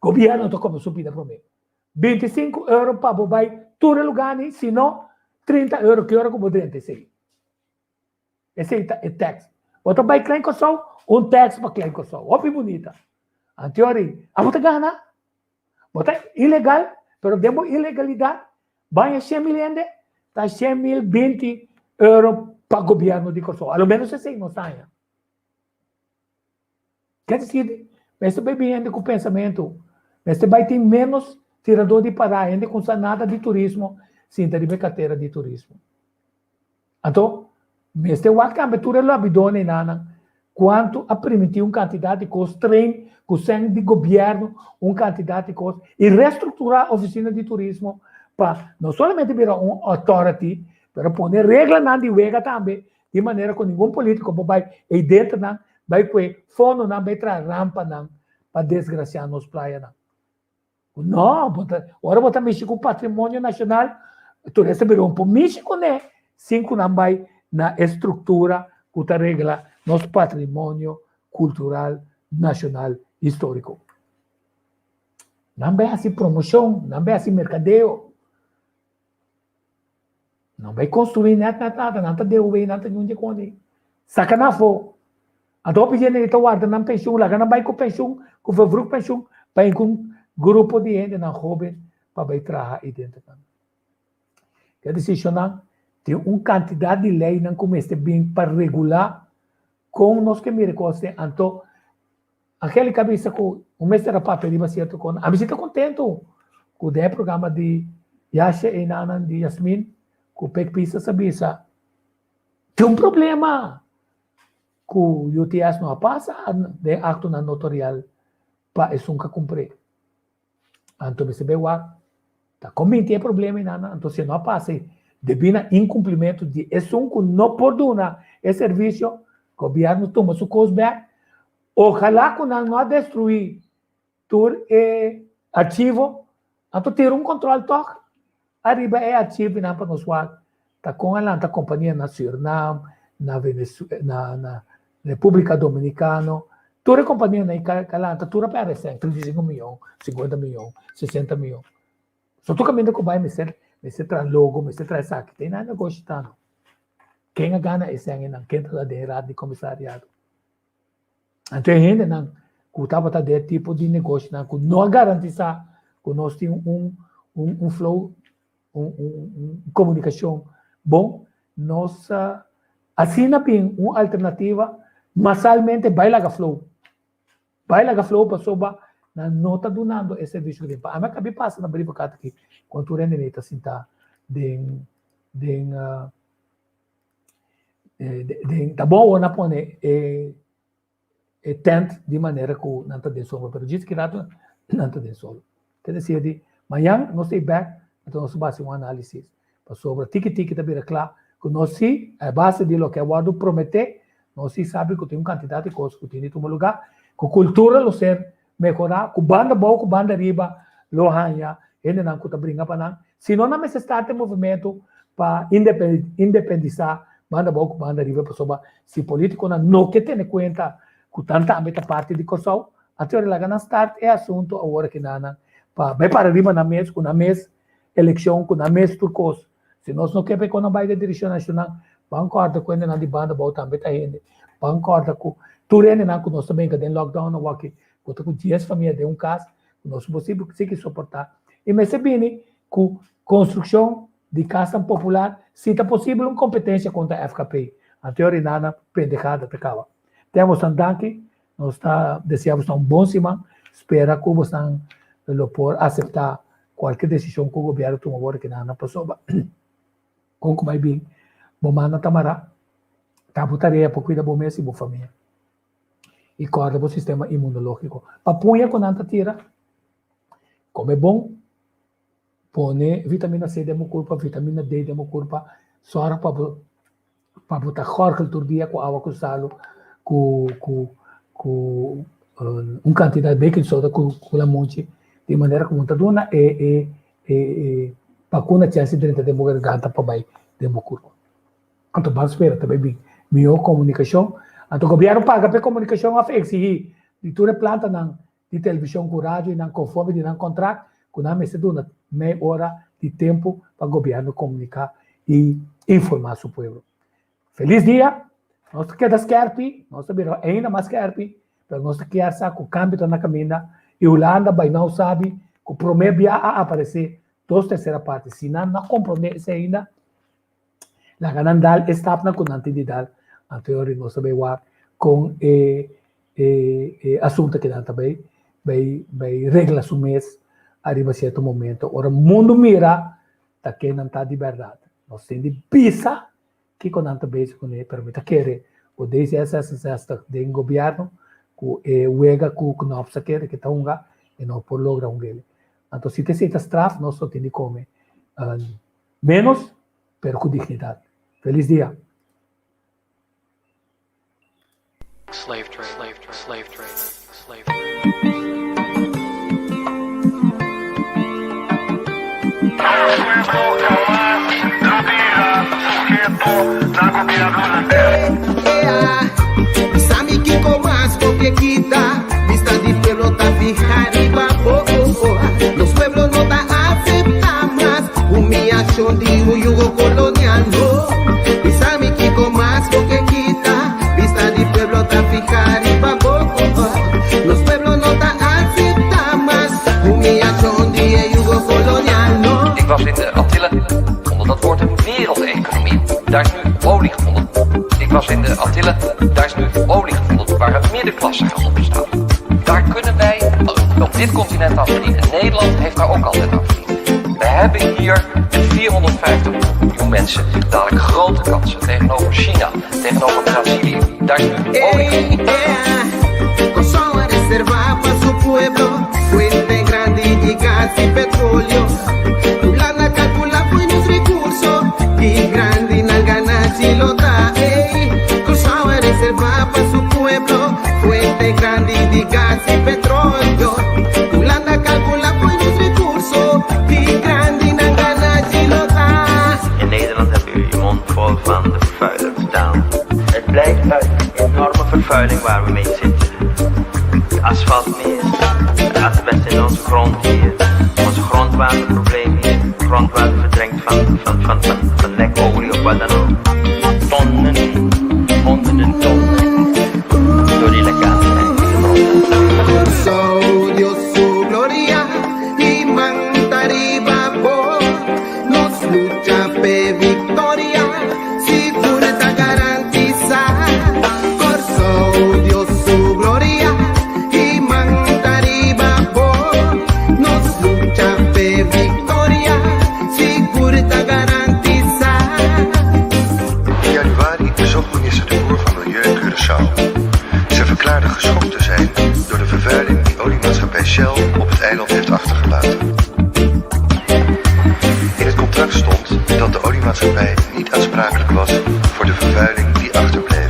Gobièrnu ta kobra su bida promé. 25 euro pa bo bai tur e lugá ni, si no, 30 euro ki ora ku bo drenta esei. Esei ta e tax. Bo ta bai Klein Kòrsou, un tax pa Klein Kòrsou. Hopi bunita. Anteori, abo ta gana. Bo ta ilegal, pero den bo ilegalidat, baña 100 mil hende, ta 100 mil 20 euro pa gobièrnu di Kòrsou. A lo ménos esei nos haña. Ke desir, mester bai bin hende ku pensamentu, mester bai tin ménos tiradó di pará, hende ku sa nada di turismo sinta riba e kartera di turismo. Anto, mester wak tambe tur e lòbidónan enanan kuantu a primintí un kantidat di kos, train ku sèn di gobièrnu un kantidat di kos i restrukturá ofisina di turismo pa no solamente bira un authority, pero pone reglanan di wega tambe Di manera ku ningun polítiko por bai ei denternan bai kue fondonan bai traha rampanan pa desgrasiá nos playanan. No, bo ta, ora bo ta mishi ku patrimonio nashonal, tur esei bira un por mishi kuné sin ku nan bai na e struktura ku ta regla nos patrimonio kultural nashonal históriko. Nan bai hasi promoshon, nan bai hasi merkadeo. Nan bai konstruí nèt nèt nada, nan ta DOW, nan ta ñunde kon ei. Saka nan afó. Anto hopi hende ta warda nan penshun, laga nan bai ku penshun, ku vervroeg penshun, bai ku un grupo di hendenan hóben pa bai traha ei dentro nan. E desishonnan tin un kantidat di leinan ku mester bin pa regulá kon nos ke mira kos den. Anto Angelica a bisa ku un mester a papia riba sierto kos. Ami si ta kontentu ku den e programa di Yasha einanan di Yasmin ku Pek Pisas a bisa tin un problema ku UTS no a pasa den aktonan notorial pa esun ku a kumpr'é. Anto mester bay wak ta con binti e problema einan, anto si no a pasa ei debi na incumplimento di esun cu no por duna e servicio, gobierno tuma su cos bek, ojalá cu nan no a destrui tur e archivo, anto tira un control toch ariba e archivonan pa nos wak ta con a lanta compania na Surinam, na Venezuela, na Republica Dominicano, tur e companianan ei ka lanta tur a perde sèn, 35 miyon, 50 miyon, 60 miyon. So tur caminda cu bay mester mester traha logo, mester traha esaki, ta einan negoshi ta no. Ken a gana e sèn einan? Ken ta den e raad di comisariado? Anto e hendenan ku tabata den e tipo di negoshonan ku no a garantisá ku nos tin un un un flow, un un un komunikashon bon, nos asina bin un alternativa masalmente bai laga flow. Bai laga flow pasobra nan no ta dunando e servisio ku tin. Pa ami a kabi pasa na brievenkat aki kon tur hende ta sintá den den den ta bon awor nan pone e e tent di manera ku nan ta den sombra pero djis ki rato nan ta den sol. Ke desir di mañan nos ta i bek anto nos ta basi un analisis pasobra tiki tiki ta bira kla ku nos si a base di loke a wòrdu promete nos si sabi ku tin un kantidat di kos ku tin di tuma lugá ku kultura lo ser mehorá ku banda abou ku banda riba lo haña hendenan ku ta bringa pa nan si no nan mester start e movementu pa independisá banda abou ku banda riba pasobra si politikonan no ke tene kuenta ku tan tambe ta parti di Kòrsou anto ora laga nan start e asuntu awor aki nan pa bai para riba nan mes ku nan mes elekshon ku nan mes tur kos si nos no ke pa e kos nan bai den direkshon nashonal ban kòrda ku hendenan di banda abou tambe ta hende ban kòrda ku tur hendenan ku nos ta brinka den lockdown awor aki ku ta ku dies famia den un kas ku nos bo sigui soportá i mester bini ku konstrukshon di kasnan popular si ta posibel un kompetensia kontra FKP. Anto e rinana pendejada ta kaba. Te bosnan danki, nos ta desea bosnan un bon siman, spera ku bosnan lo por aseptá kualke desishon ku gobièrnu tuma wòrdu kinana pasobra kon ku bai bin bo mannan ta mará, ta bo tarea pa kuida bo mes i bo famia. I kòrda bo sistema inmunológiko. Pa puña ku nan ta tira, kome bon, pone vitamina C den bo kurpa, vitamina D den bo kurpa, sòrg pa bo pa bo ta gòrgel tur dia ku awa ku salu, ku ku ku un kantidat baking soda ku ku lamunchi, di manera ku bo ta duna e e e e bakuna chèns di drenta den bo garganta pa bai den bo kurpa. Anto ban spera ta bai bin mihó komunikashon. Anto gobièrnu paga pa e komunikashon òf eksigí di tur e plantanan di televishon ku radio i nan konforme di nan kontrakt ku nan mester duna mei ora di tempu pa gobièrnu komuniká i informá su pueblo. Felis dia! Nos ta keda skèrpi, nos ta bira ainda mas skèrpi, pero nos ta kier sa ku kambio ta na kaminda i Hulanda bai nau sabi ku promé bia a aparesé dos tersera parti. Si nan no a komprondé esei ainda, Laga nan dal e stapnan ku nan tin di dal, anto e ora nos ta bai wak kon e e e asuntu kinan ta bai bai bai regla su mes ariba sierto momento. Ora mundu mira ta ke nan ta di bèrdat. Nos tin di bisa kiko nan ta bezig kuné, pero mi ta kere ku D66 den gobièrnu ku e wega ku Knops a kere ke ta hunga e no por logra un gele. Anto si ta esei ta straf nos lo tin di kome. Menos, pero cu dignidad. Feliz dia! Slave trade, slave trade, slave trade, slave trade. fija riba bo. Nos pueblo no ta acepta mas humillacion di un yugo colonial, no. Bisa mi kico mas bo ke kita, bista di pueblo ta fija riba bo. Nos pueblo no ta acepta mas humillacion di e yugo colonial, no. Ik was in de Antillen, onder dat woord een wereldeconomie. Daar is nu olie gevonden. Ik was in de Antillen, daar is nu olie gevonden waar een middenklasse gaat opstaan. Daar kunnen wij op dit continent aan verdienen. Nederland heeft daar ook altijd aan verdiend. We hebben hier met 450 miljoen mensen dadelijk grote kansen tegenover China, tegenover Brazilië. Daar is nu olie gevonden. Kòrsou a reservá pa su pueblo fuente grandi di gas i petroleo. Hulanda kalkulá fo'i nos rekurso ki grandi nan ganashi lo ta. Ey, Kòrsou a reservá pa su pueblo fuente grandi di gas i petroleo. Hulanda kalkulá fo'i nos rekurso ki grandi nan ganashi lo ta. In Nederland hebben jullie je mond vol van de vervuiler staan. Het blijkt uit de enorme vervuiling waar we mee zitten. Het asfaltmeer, het asbest in onze grond hier, ons grondwaterprobleem hier, grondwater verdrinkt van, van, van, van, van lekolie of wat dan ook. Tonnen, honderden tonnen, door die lekkage in de grond. Kòrsou, Dios su gloria i man ta riba bo. Nos lucha p'e viktoria, sigur ta garantisá. Kòrsou, Dios su gloria i man ta riba bo. Nos lucha p'e viktoria, sigur ta garantisá. In januari bezocht minister De Boer van Milieu Curaçao. Ze verklaarde geschokt te zijn door de vervuiling die oliemaatschappij Shell op het eiland heeft achtergelaten. In het contract stond dat de oliemaatschappij niet aansprakelijk was voor de vervuiling die achterbleef.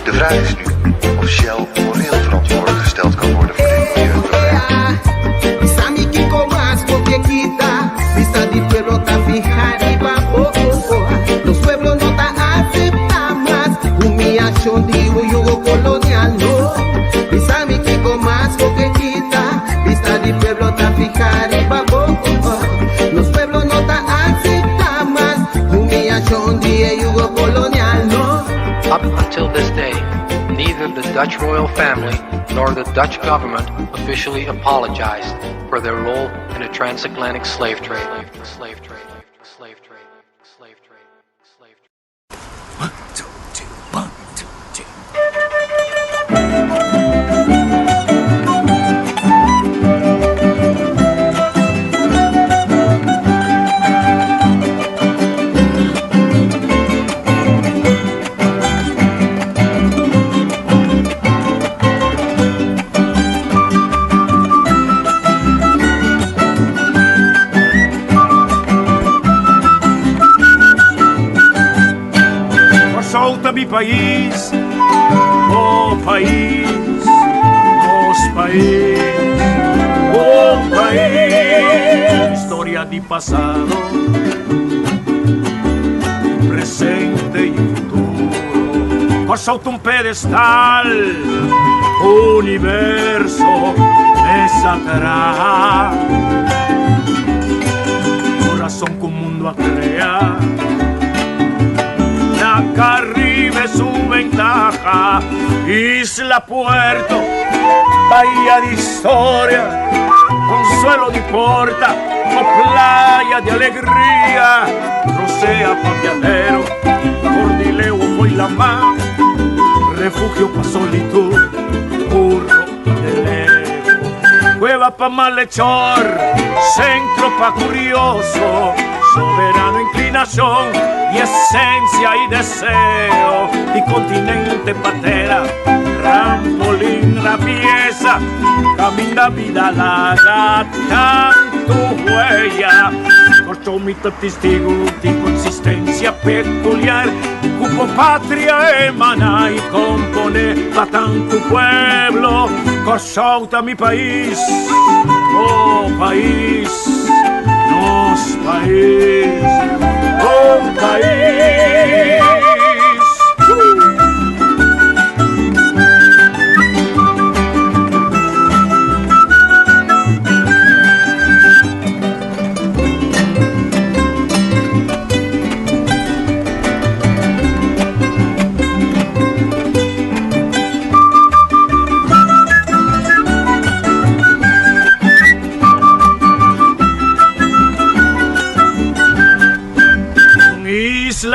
De vraag is nu of Shell moreel verantwoordelijk gesteld kan worden voor dit milieuprobleem. Bisa mi kiko mas bo ke kita, bista di pueblo ta fiha riba bo. Nos pueblo no ta aceptá mas humiashon di un yugo kolonial, no. Bisa mi kiko mas bo ke kita, bista di pueblo ta fiha riba bo. Nos pueblo no ta aceptá mas humiashon di e yugo kolonial, no. Up until this day, neither the Dutch royal family nor the Dutch government officially apologized for their role in the transatlantic slave trade. Slave trade. Slave trade. Slave trade. Slave trade. One, two, two, one, two, two. Kòrsou ta mi pais, bo pais, nos pais, bo pais. Historia di pasado, presente i futuro. Kòrsou ta un pedestal, universo mes a traha. Kurason ku mundu a krea. Na Caribe su ventaha, isla puerto, bahia di historia, consuelo di porta o playa di alegria, rosea pa viahero, for di leu fo'i lamá, refugio pa solitud, burro de leu, cueva pa malhechor, centro pa curioso, soberano inclinación y esencia y deseo, y continente patera, trampolín rabiesa, camina vida laga tanto huella. Kòrsou mi ta testigo di konsistensia pekuliar, ku bo patria emaná i komponé pa tantu pueblo. Kòrsou ta mi pais, bo pais, nos pais, bo pais.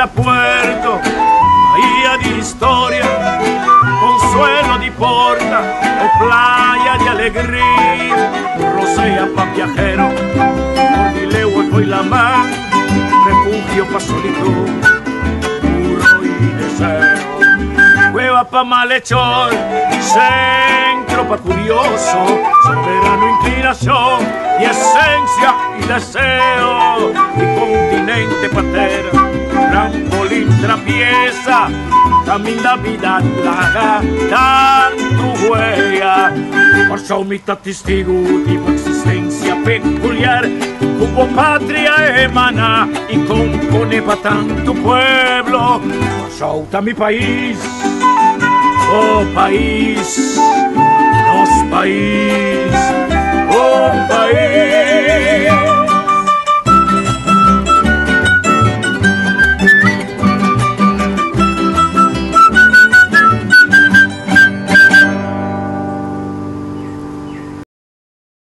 Isla Puerto, bahía di historia, consuelo di porta o playa di alegria, rosea pa viajero, for di leu y laman, refugio pa solitud, puro y deseo. Cueva pa malhechor, centro pa curioso, soberano inclinación y esencia y deseo, y continente patera, trampolín trapieza, caminda bida laga tantu huella. Kòrsou mi ta testigu di bo existencia peculiar, ku bo patria emana y compone pa tantu pueblo. Kòrsou ta mi pais, bo pais, nos pais.